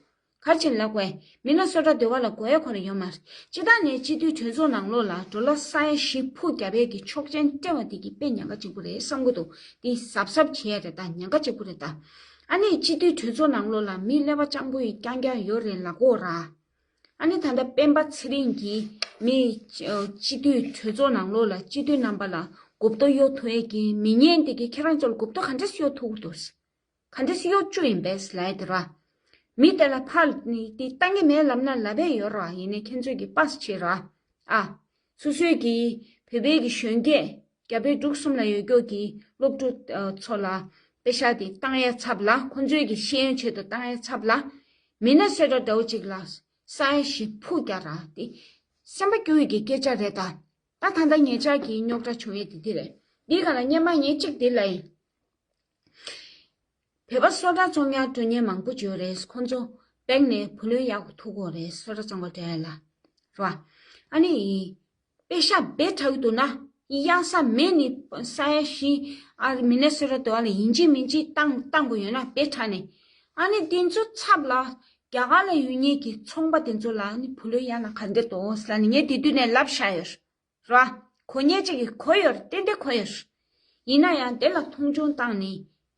ག་རེ་བྱས་ལབ་དགོས། མི་ནི་སོ་ཊ་སྡེ་བ་ལ་དགོས་ཡ་ཁོ་རང་ཡོད་མ་རེད། སྤྱིར་བཏང་ནས་སྤྱི་འཐུས་གྲོས་ཚོགས་ནང་ལོགས་ལ་ཌོ་ལར་ས་ཡ་བཞི་ཕུགས་རྒྱབ་ཡས་ཀྱི་ཆོག་མཆན་སྤྲད་པ་དེ་གི་དཔེ་ཉེན་ཁ་ཆེན་པོ་རེད་བསམ་གྱི་འདུག་དེ་གཟབ་གཟབ་བྱེད་ཡ་རེད་ད། ཉེན་ཁ་ཆེན་པོ་རེད་ད། ཨ་ནི་སྤྱི་འཐུས་གྲོས་ཚོགས་ནང་ལོགས་ལ་མི་ཀླད་པ་སྤྱང་པོ་ཡི་རྐྱང་རྐྱང་ཡོད་རེད་ལབ་དགོས་ར། ཨ་ནི་ད་ལྟ་སྤེན་པ་ཚེ་རིང་གིས་མི། ཨ། སྤྱི་འཐུས་གྲོས་ཚོགས་ནང་ལོགས་ལ་སྤྱི་འཐུས་རྣམ་པ་ལ་མགོ་སྐོར་གཡོག་ཐུབ་ཡས་ཀྱི་མི་ངན་དེ་གིས་ཁྱེད་རང་ཚོ་ལ་མགོ་སྐོར་ག་འདྲས་གཡོག་ཐུབ་ཀྱི་འདུག་ག་འདྲས་གཡོག་བཅུག་ཡིན་པས་ལབ་ཡས་དེ་ར། མི་དེ་ལ་ཕར་ནི་དེ་བཏང་གི་མེད་ལབ་ན་ལབ་ཡས་ཡོད་ར། ཡིན་ནའི་ཁྱེད་ཚོས་ཀྱིས་པཱས་བྱེད་ར། ཨ། སོ་སོའི་གི་བོད་པའི་གི་གཞོན་སྐྱེས་རྒྱ་བལ་འབྲུག་གསུམ་ལ་ཡོད་རྒྱུ་གི་སློབ་ཕྲུག་ཨ། ཚོ་ལ་པེ་ཤག་དེ་བཏང་ཡས་ཚབ་ལ། ཁོང་ཚོའི་གི་ཤེས་ཡོན་ཆེད་དུ་བཏང་ཡས་ཚབ་ལ། མི་ནི་སོ་ཊ་འདྲ་བོ་ཅིག་ལ་ས་ཡ་བཞི་ཕུགས་རྒྱག་ར་དེ་སེམས་པ་སྐྱོ་བའི་གི་སྐད་ཆ་རེད་ད། ད་ད་ལྟ་ཉེ་ཆར་གྱི་རྙོག་དྲ་བྱུང་ཡས་དེ་དེ་རེད། འདིའི་སྒང་ལ་སྔོན་མ་ངས་གཅིག་འདི་ལབ་ཡིན། བོད་པ་སོ་ཊ་བཙོང་ཡག་འགྲོ་མཁན་མང་པོ་ཅིག་ཡོད་རེད། ཁོང་ཚོ་བེང་ནས་བུ་ལོན་གཡར་དགོས་ཐུག་གི་རེད། སོ་ཊ་བཙོང་ག་འགྲོ་ཡ་ལ། རེད་བ། ཨ་ནི། པེ་ཤག་བེད་དྲ་གི་འདུག་ན། གཡར་ས་མེད་ནི་ས་ཡ་བཞི། ཨ། མི་ནི་སོ་ཊ་འདྲ་བ་ལ་ཡིན་གཅིག་མིན་གཅིག་བཏང་བཏང་དགོས་ཡོད་ན་བེད་དྲ་ནས། ཨ་ནི་དེ་ཚོ་ཚབ་ལ་རྒྱ་གར་ལ་ཡོད་མཁན་གྱི་ཚོང་པ་དེ་ཚོ་ལ་ཨ་ནི་བུ་ལོན་གཡར་ན་ག་འདྲ་འདུག་ལབ་ནས་ངས་དེ་དུས་ནས་ལབ་བཞག་ཡོད། ར། གོ་ཉེ་ཅིག་གིས་གོ་ཡོད། ཏན་ཏན་གོ་ཡོད། ཡིན་ན་ཡང་དེ་ལ་མཐོང་ཆུང་བཏང་ནས་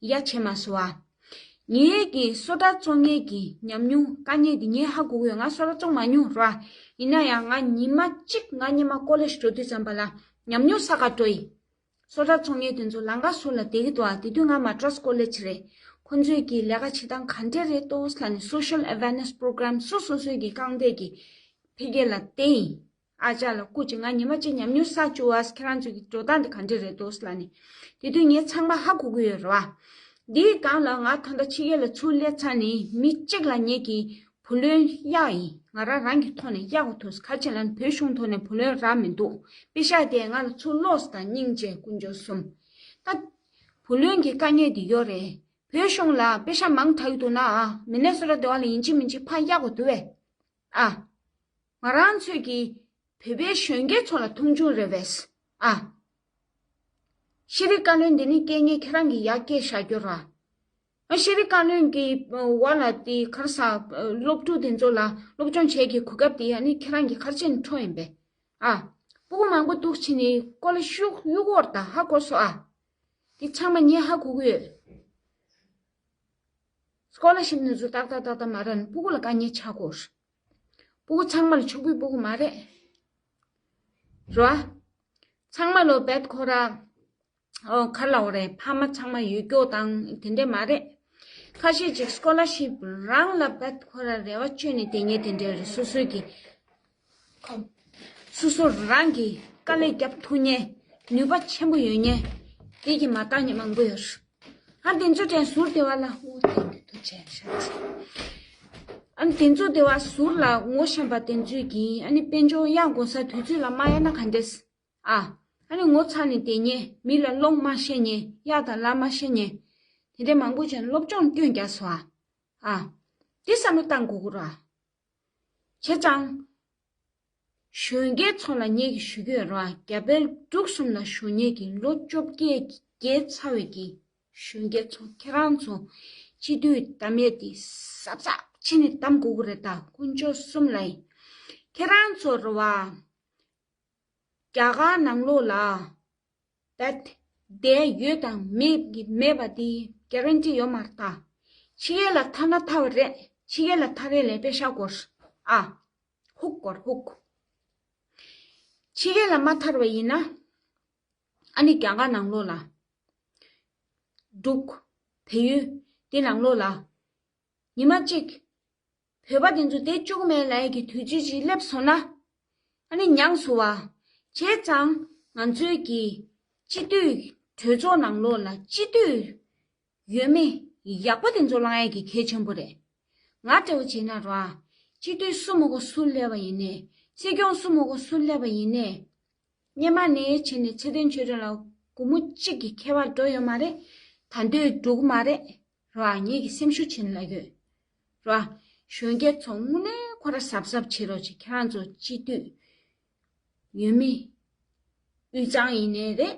ཡ་བྱེད་མ་སོང་བ། ངེད་ཀྱི་སོ་ཊ་བཙོང་མཁན་གྱི་ཉམས་མྱོང་དཀའ་ངལ་འདི་ངས་ཧ་གོ་གི་ཡོད། ང་སོ་ཊ་བཙོང་མ་མྱོང་ར། ཡིན་ན་ཡང་ང་ཉི་མ་གཅིག་ང་སྔོན་མ་ཀོ་ལེཇ་འགྲོ་དུས་ཙམ་པ་ལ་ཉམས་མྱོང་ས་ག་འགྲོ་ཡི། སོ་ཊ་བཙོང་མཁན་དེ་ཚོ་ལམ་ཁ་ཟུར་ལ་བསྡད་ཀྱི་འདུག་ཨ། དེ་དུས་ང་མ་ཌྲཱས་ཀོ་ལེཇ་རེད། ཁོང་ཚོས་ཀྱི་ལས་ཀ་བྱེད་སྟངས་ག་འདྲས་རེད་འདུག་ལབ་ནས་སོ་ཤལ་ཨ་ཝེར་ནེས་པོ་རོ་གྷ་རམ་སོ་སོ་སོའི་གི་རྐང་སྟེགས་ཀྱི་འཕེལ་རྒྱས་ལ་བརྟེན། ཨ་ཅག་ལ་སྐུ་མཁྱེན། ང་ཉི་མ་གཅིག་ཉམས་མྱོང་བསགས་བཅུག་ཨ། ཁྱེད་རང་ཚོ་གི་འགྲོ་སྟངས་དེ་ག་འདྲས་རེད་འདུག་ལབ་ནས། དེ་དུས་ངས་ཚང་མ་ཧ་གོ་གི་ཡོད་རེད་བ། འདིའི་སྒང་ལ་ང་ད་ལྟ་ཕྱི་རྒྱལ་ལ་ཚུར་སླེབས་ཚར་ནས་མི་གཅིག་ལ་ངེད་ཀྱིས་བུ་ལོན་གཡར་ཡིན། ང་རང་རང་གི་ཐོག་ནས་གཡར་དགོས་ཐུག་ག་རེ་བྱས་ལབ་ན་བོད་གཞུང་ཐོག་ནས་བུ་ལོན་རག་མི་འདུག་པེ་ཤག་དེ་ང་ལ་ཚུར་ལོག་དང་། སྙིང་རྗེ་དཀོན་མཆོག་གསུམ། ད་བུ་ལོན་གྱི་དཀའ་ངལ་དེ་ཡོད་རེད། བོད་གཞུང་ལ་པེ་ཤག་མང་དྲགས་འདུག་ན་ཨ། མི་ནི་སོ་ཊ་འདྲ་བ་ལ་ཡིན་གཅིག་མིན་གཅིག་ཕར་གཡར་དགོས་འདུག་བས། ཨ། ང་རང་ཚོས་ཀྱི་བོད་པའི་གཞོན་སྐྱེས་ཚོ་ལ་མཐོང་ཆུང་རེད་བས། ཨ། ཤེས་རིག་བཀའ་བློན་འདི་ནི་སྐད་ངན་ཁྱེད་རང་གིས་ཡར་སྐད་བཞག་རྒྱུ་ར། ཨ། ཤེས་རིག་བཀའ་བློན་གྱི་འོག་ལ་དེ་ག་རེ་ཟ། སློབ་ཕྲུག་དེ་ཚོ་ལ་སློབ་སྦྱོང་བྱེད་ཀྱི་གོ་སྐབས་དེ་ཨ་ནི་ཁྱེད་རང་གིས་ག་རེ་བྱས་ནས་འཕྲོག་ཡིན་པས། ཨ། སྤུ་གུ་མང་པོ་འདུག་བྱས་ནས་ཀོ་ལེཇ་གཡུག་གཡུག་གོ་ར། ད་ཧ་གོ་སོང་ཨ། དེ་ཚང་མ་ངས་ཧ་གོ་གི་ཡོད། སྐོ་ལར་ཤིབ་ནི་ཚོ་ཏག་ཏག་ཏག་ཏག་མ་རག་ན་སྤུ་གུ་ལ་དཀའ་ངལ་ཆགས་གོ། སྤུ་གུ་ཚང་མ་ལ་ཕྱུག་པོའི་སྤུ་གུ་མ་རེད། རོ། ཚང་མ་ལོ་བེད་ཁོ་ར། ཨོ། ག་རེ་ལབ་དགོས་རེད། ཕ་མ་ཚང་མ་ཡོད་རྒྱུ་དང་དེ་འདྲས་མ་རེད། ཁ་ཤས་ཅིག་སྐོ་ལར་ཤིབ་རང་ལ་བེད་ཁོ་ར་རེ་བ་བཅོལ་ནས་བསྡད་མཁན་དེ་འདྲས་རེད། སོ་སོའི་གི་སོ་སོ་རང་གིས་དཀའ་ལས་རྒྱབ་ཐུབ་མཁན་ནུས་པ་ཆེན་པོ་ཡོད་མཁན་དེ་གིས་མ་བཏང་མཁན་མང་པོ་ཡོད། ཨ། དེ་ཚོ་དྲན་ཟུར་དེ་བ་ལ་ངོ་དེ་དུ་དུ་བྱས་ཤག་ཨ། དེ་ཚོ་དེ་བ་ཟུར་ལ་ངོ་ཤེས་པ་དེ་ཚོས་ཀྱིས་ཨ་ནི་དཔལ་འབྱོར་གཡར་དགོས་ས་དུས་ཚོད་ལ་མ་གཡར་ན་ག་འདྲས། ཨ། ཨ་ནི་ངོ་ཚ་ནས་བསྡད་མཁན། མི་ལ་སློང་མ་ཤེས་མཁན། གཡག་དང་ལབ་མ་ཤེས་མཁན། དེ་འདྲའི་མང་པོ་བྱས་ནས་སློབ་སྦྱོང་སྐྱོན་རྒྱག་སོང་ཨ། ཨ། འདི་བསམ་བློ་བཏང་དགོས་ཀྱི་རེད། བྱས་ཙང་། གཞོན་སྐྱེས་ཚོ་ལ་ངེད་ཀྱིས་ཞུ་གི་ཡོད་རེད་བ། རྒྱ་བལ་འབྲུག་གསུམ་ལ་བཞུགས་མཁན་གྱི་ལོ་བཅོ་བརྒྱད་བརྒལ་ཚར་བའི་གི་གཞོན་སྐྱེས་ཚོ། ཁྱེད་རང་ཚོ་སྤྱི་འཐུས་གདམ་ཡས་དེ་གཟབ་གཟབ་བྱས་ནས་གདམ་དགོས་ཀྱི་རེད། ད་དཀོན་མཆོག་གསུམ་ལ་ཡིན། ཁྱེད་རང་ཚོ་རེད་བ། རྒྱ་གར་ནང་ལོགས་ལ་ད་བསྡད་ཡོད་དང་མེད་ཀྱི་མེད་པ་དེ་གྷ་རན་ཊི་ཡོད་མ་རེད། ད་ཕྱི་རྒྱལ་ལ་ཐར་ན་ཐར་བ་རེད། ཕྱི་རྒྱལ་ལ་ཐར་རེས་ལས་པེ་ཤ་སྐོར་ཨ། ཧུག་སྐོར་ཧུག་ཕྱི་རྒྱལ་ལ་མ་ཐར་བ་ཡིན་ན། ཨ་ནི་རྒྱ་གར་ནང་ལོགས་ལ། འབྲུག་བལ་ཡུལ་འདི་ནང་ལོགས་ལ། ཉི་མ་གཅིག་བོད་པ་དེ་ཚོ་བསྡད་བཅུག་མེད་ལབ་ཡས་ཀྱི་དུས་ཚོད་ཅིག་སླེབས་སོང་ན། ཨ་ནི་མྱངས་སོང་བ། བྱས་ཙང་ང་ཚོའི་གི་སྤྱི་འཐུས་གྲོས་ཚོགས་ནང་ལོགས་ལ་སྤྱི་འཐུས་ཡོད་མེད་ཡག་པོ་དེ་ཚོ་བླང་ཡས་ཀྱི་གལ་ཆེན་པོ་རེད། ང་འདྲ་བོ་བྱས་ན་ར། སྤྱི་འཐུས་སུ་མི་དགོས་སུ་སླེབས་པ་ཡིན་ནའི། སྲིད་སྐྱོང་སུ་མི་དགོས་སུ་སླེབས་པ་ཡིན་ནའི། སྔོན་མ་ནས་བྱས་ནས་ཚེ་བརྟན་ཆོས་སྒྲོན་ལ་སྒོར་མོ་གཅིག་གི་ཁྱད་པར་འགྲོ་ཡོད་མ་རེད། ད་དུང་འགྲོ་གི་མ་རེད། ར། ངེད་ཀྱི་སེམས་ཤུགས་བྱིན་ལ་ཡོད། ར། གཞོན་སྐྱེས་ཚོ་དངོས་གནས་ཁོ་ར་གཟབ་གཟབ་བྱེད་རོགས་བྱེད། ཁྱེད་རང་ཚོ་སྤྱི་འཐུས་ཡོད་མེད། དབུས་གཙང་ཡིན་ནའི་རེད།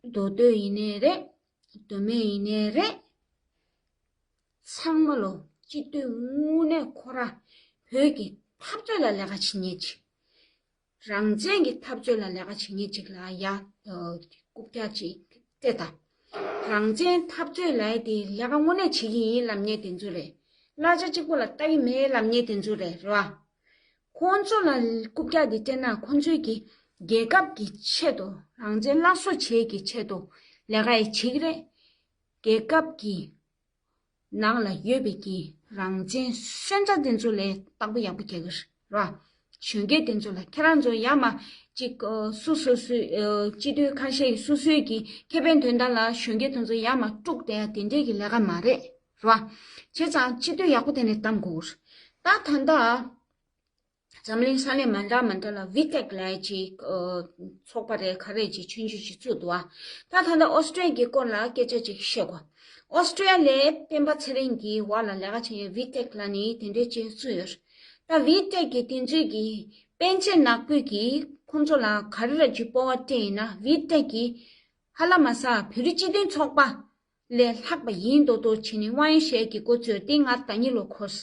མདོ་སྟོད་ཡིན་ནའི་རེད། མདོ་སྨད་ཡིན་ནའི་རེད། ཚང་མ་ལོ་སྤྱི་འཐུས་དངོས་གནས་ཁོ་ར་བོད་ཀྱི་འཐབ་རྩོད་ལ་ལས་ཀ་བྱེད་མཁན་ཅིག་རང་བཙན་གྱི་འཐབ་རྩོད་ལ་ལས་ཀ་བྱེད་མཁན་ཅིག་ལ་ཡ། རྐུབ་བཀྱག་ཅིག་སྤྲད་དང་། རང་བཙན་འཐབ་རྩོད་ལབ་ཡས་དེ་ལས་ཀ་དངོས་གནས་བྱེད་ཀྱི་ཡིན་ལབ་མཁན་དེ་ཚོ་རེད། གླ་ཆ་གཅིག་པོ་ལ་ལྟ་གི་མེད་ལབ་མཁན་དེ་ཚོ་རེད། རེད་བ། ཁོང་ཚོ་ལ་རྐུབ་བཀྱག་དེ་སྤྲད་ན་ཁོང་ཚོས་ཀྱི་རྒྱལ་ཁབ་ཀྱི་ཆེད་དུ་རང་བཙན་སླར་གསོ་བྱེད་ཀྱི་ཆེད་དུ་ལས་ཀ་ཡི་བྱེད་ཀྱི་རེད། རྒྱལ་ཁབ་ཀྱི་ནང་ལ་ཡོད་པའི་གི་རང་བཙན་སོན་རྩ་དེ་ཚོ་ལས་བརྟག་པ་ཡག་པོ་རྒྱག་གི་རེད། གཞོན་སྐྱེས་དེ་ཚོ་ལ་ཁྱེད་རང་ཚོ་ཡར་མར་ཅིག་སུ་སོ་སོའི་སྤྱི་འཐུས་ཁ་ཤས་ཀྱི་སོ་སོའི་གི་ཁེ་ཕན་དོན་དག་ལ་གཞོན་སྐྱེས་དེ་ཚོ་ཡར་མར་དཀྲུགས་བསྡད་ཡ་དེ་འདྲའི་གི་ལས་ཀ་མ་རེད། རེད་བ། བྱས་ཙང་སྤྱི་འཐུས་ཡག་པོ་དེ་ནས་གདམ་དགོས། ད་ད་ལྟ་འཛམ་གླིང་ས་གནས་མ་འདྲ་མ་འདྲ་ལ་བི་ཊེག་ལབ་ཡ་ཅིག་ཚོགས་པ་རེད་ག་རེ་ཅིག་ཆུང་ཆུང་ཅིག་བཙུགས་འདུག་བ། ད་ད་ལྟ་ཨོ་སི་ཀྲི་ཡ་གི་སྐོར་ལ་སྐད་ཆ་ཅིག་བཤད་དགོས། ཨོ་སི་ཀྲི་ཡ་ལའི་སྤེན་པ་ཚེ་རིང་གི་འོག་ལ་ལས་ཀ་བྱེད་མཁན་བི་ཊེག་ལབ་ནི་དེ་འདྲའི་ཅིག་བཙུགས་ཡོད། ད་བི་ཊེག་གི་དེ་ཚོའི་གི་པཎ་ཆེན་ནག་པོས་གི་ཁོང་ཚོ་ལ་ག་རེ་ར་ཅིག་སྤོབས་པ་སྤྲད་ཡིན་ན་བི་ཊེག་གི་ཧ་ལ་མ་ས་བོད་རིགས་སྤྱི་མཐུན་ཚོགས་པ་ལས་ལྷག་པ་ཡིན་མདོག་མདོག་བྱས་ནས་དབང་ཡོད་བཤད་ཀྱི་འགོ་བཙུགས་ཏེ་ང་ཟླ་ཉིན་ལོ་འཁོར།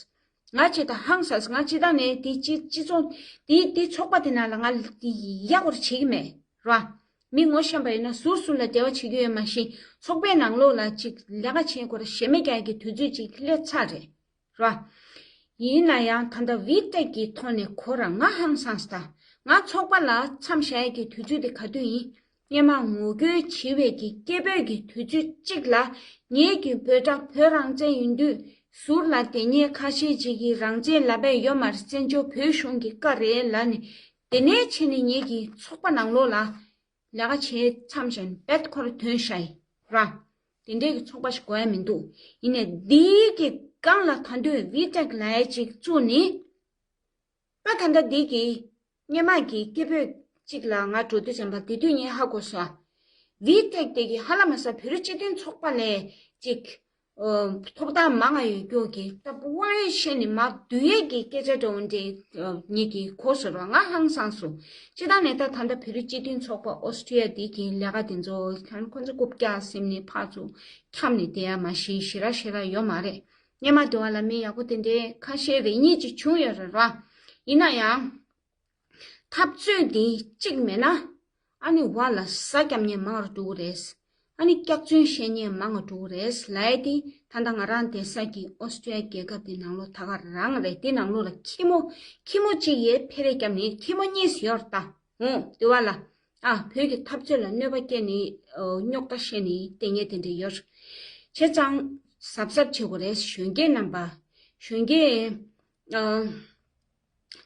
ང་ཅིག་ད་ཧང་སངས། ང་ཅི་ད་ནས་དེ་སྤྱི་སྤྱི་ཚོགས་དེ་དེ་ཚོགས་པ་དེ་ནང་ལ་ང་དེ་ཡག་པོ་བྱེད་ཀྱི་མེད་ར། མི་ངོ་ཤེས་པ་ཡིན་ན་ཟུར་ཟུར་ལ་འབྲེལ་བ་བྱེད་ཀྱི་ཡོད་མ་གཞི་ཚོགས་པའི་ནང་ལོགས་ལ་ཅིག་ལས་ཀ་བྱེད་དགོས་ར་ཞེ་མེད་རྒྱག་གི་དུས་ཚོད་ཅིག་སླེབས་ཚར་རེད་ར། ཡིན་ན་ཡང་ད་ལྟ་བི་ཊེག་གི་ཐོག་ནས་གོ་ར་ང་ཧང་སངས་ད། ང་ཚོགས་པ་ལ་མཚམས་བཞག་ཡས་ཀྱི་དུས་ཚོད་དེ་ག་དུས་ཡིན། སྔོན་མ་ངོ་རྒོལ་བྱེད་པའི་གི་སྐད་འབོད་ཀྱི་དུས་ཚོད་གཅིག་ལ་ངེད་ཀྱི་འབོད་སྒྲ་བོད་རང་བཙན་ཡིན་དུས་ཟུར་ལ་དེ་ཉིད་ཁ་ཤས་ཅིག་གིས་རང་བཙན་ལབ་པའི་ཡོད་མ་རེད། བཙན་བྱོལ་བོད་གཞུང་གི་བཀའ་རེད་ལབ་ནས་དེ་ནས་ཕྱིན་ནས་ངེད་ཀྱི་ཚོགས་པ་ནང་ལོགས་ལ་ལས་ཀ་བྱེད་མཚམས་བཞག་ནས་རྦད་ཁོ་ར་ཐོན་ཤག་ཡིན་ར། དེ་འདྲའི་གི་ཚོགས་པ་ཞིག་དགོས་ཡ་མི་འདུག་ཡིན་ནའི་འདིའི་གི་སྒང་ལ་ད་དུང་བི་ཊེག་ལབ་ཡ་ཅིག་བཙུགས་ནི། ད་ད་ལྟ་འདི་གི་སྔོན་མ་གི་སྐད་འབོད་གཅིག་ལ་ང་འགྲོ་དུས་ཙམ་པ་དེ་དུས་ངས་ཧ་གོ་སོང་། བི་ཊེག་དེ་གི་ཧ་ལ་མ་ས་བོད་རིགས་སྤྱི་མཐུན་ཚོགས་པ་ལས་ཅིག་ཐོབ་ཐང་མང་ང་ཡོད་རྒྱུ་གི་ད་དབང་ཡོད་བཤད་ནས་མ་བསྡུ་ཡས་ཀྱི་སྐད་ཆ་འདྲ་བོ་འདྲ་ངེད་ཀྱི་གོ་སོང་ར། ང་ཧང་སངས་སོང་། སྤྱི་བཏང་ནས་ད་ད་ལྟ་བོད་རིགས་སྤྱི་མཐུན་ཚོགས་པ་ཨོ་སི་ཀྲི་ཡ་དེ་གི་ལས་ཀ་དེ་ཚོ་ཁྱོད་ཁོ་ཚོ་རྐུབ་བཀྱག་ཟིན་ནས་ཕར་ཚུར་འཁྱམས་ནས་བསྡད་ཡ་མ་གཞི་ཞེ་དྲག་ཞེ་དྲག་ཡོད་མ་རེད། སྔོན་མ་དེ་བ་ལ་མི་ཡག་པོ་དེ་འདྲའི་ཁ་ཤས་རེ་གཉིས་ཅིག་བྱུང་ཡོད་རེད་ར། ཡིན་ན་ཡང་། འཐབ་རྩོད་འདི་གཅིག་མེད་ན། ཨ་ནི་བ་ལ་ཟ་རྒྱབ་མཁན་མང་རུ་འགྲོ་གི་རེད། ཨ་ནི་སྐྱག་རྫུན་བཤད་མཁན་མང་རུ་འགྲོ་གི་རེད་ལབ་ཡ་དེ་ད་ལྟ་ང་རང་བསྡད་ས་གི་ཨོ་སི་ཀྲི་ཡ་རྒྱལ་ཁབ་དེ་ནང་ལོགས་ད་ག་རང་རེད། དེ་ནང་ལོགས་ལ་ཁྱི་མོ་ཁྱི་མོ་གཅིག་ཡས་ཕེ་རེ་རྒྱབ་ནས་ཁྱི་མོ་གཉིས་ཡོད་རེད་ད། འོ་དེ་བ་ལ། ཨ། བོད་ཀྱི་འཐབ་རྩོད་ལ་གནོད་པ་སྐྱེལ་ནས་རྙོག་དྲ་བཤད་ནས་བསྡད་མཁན་དེ་འདྲ་ཡོད་རེད། བྱས་ཙང་གཟབ་གཟབ་བྱེད་དགོས་རེད། གཞོན་སྐྱེས་རྣམ་པ། གཞོན་སྐྱེས།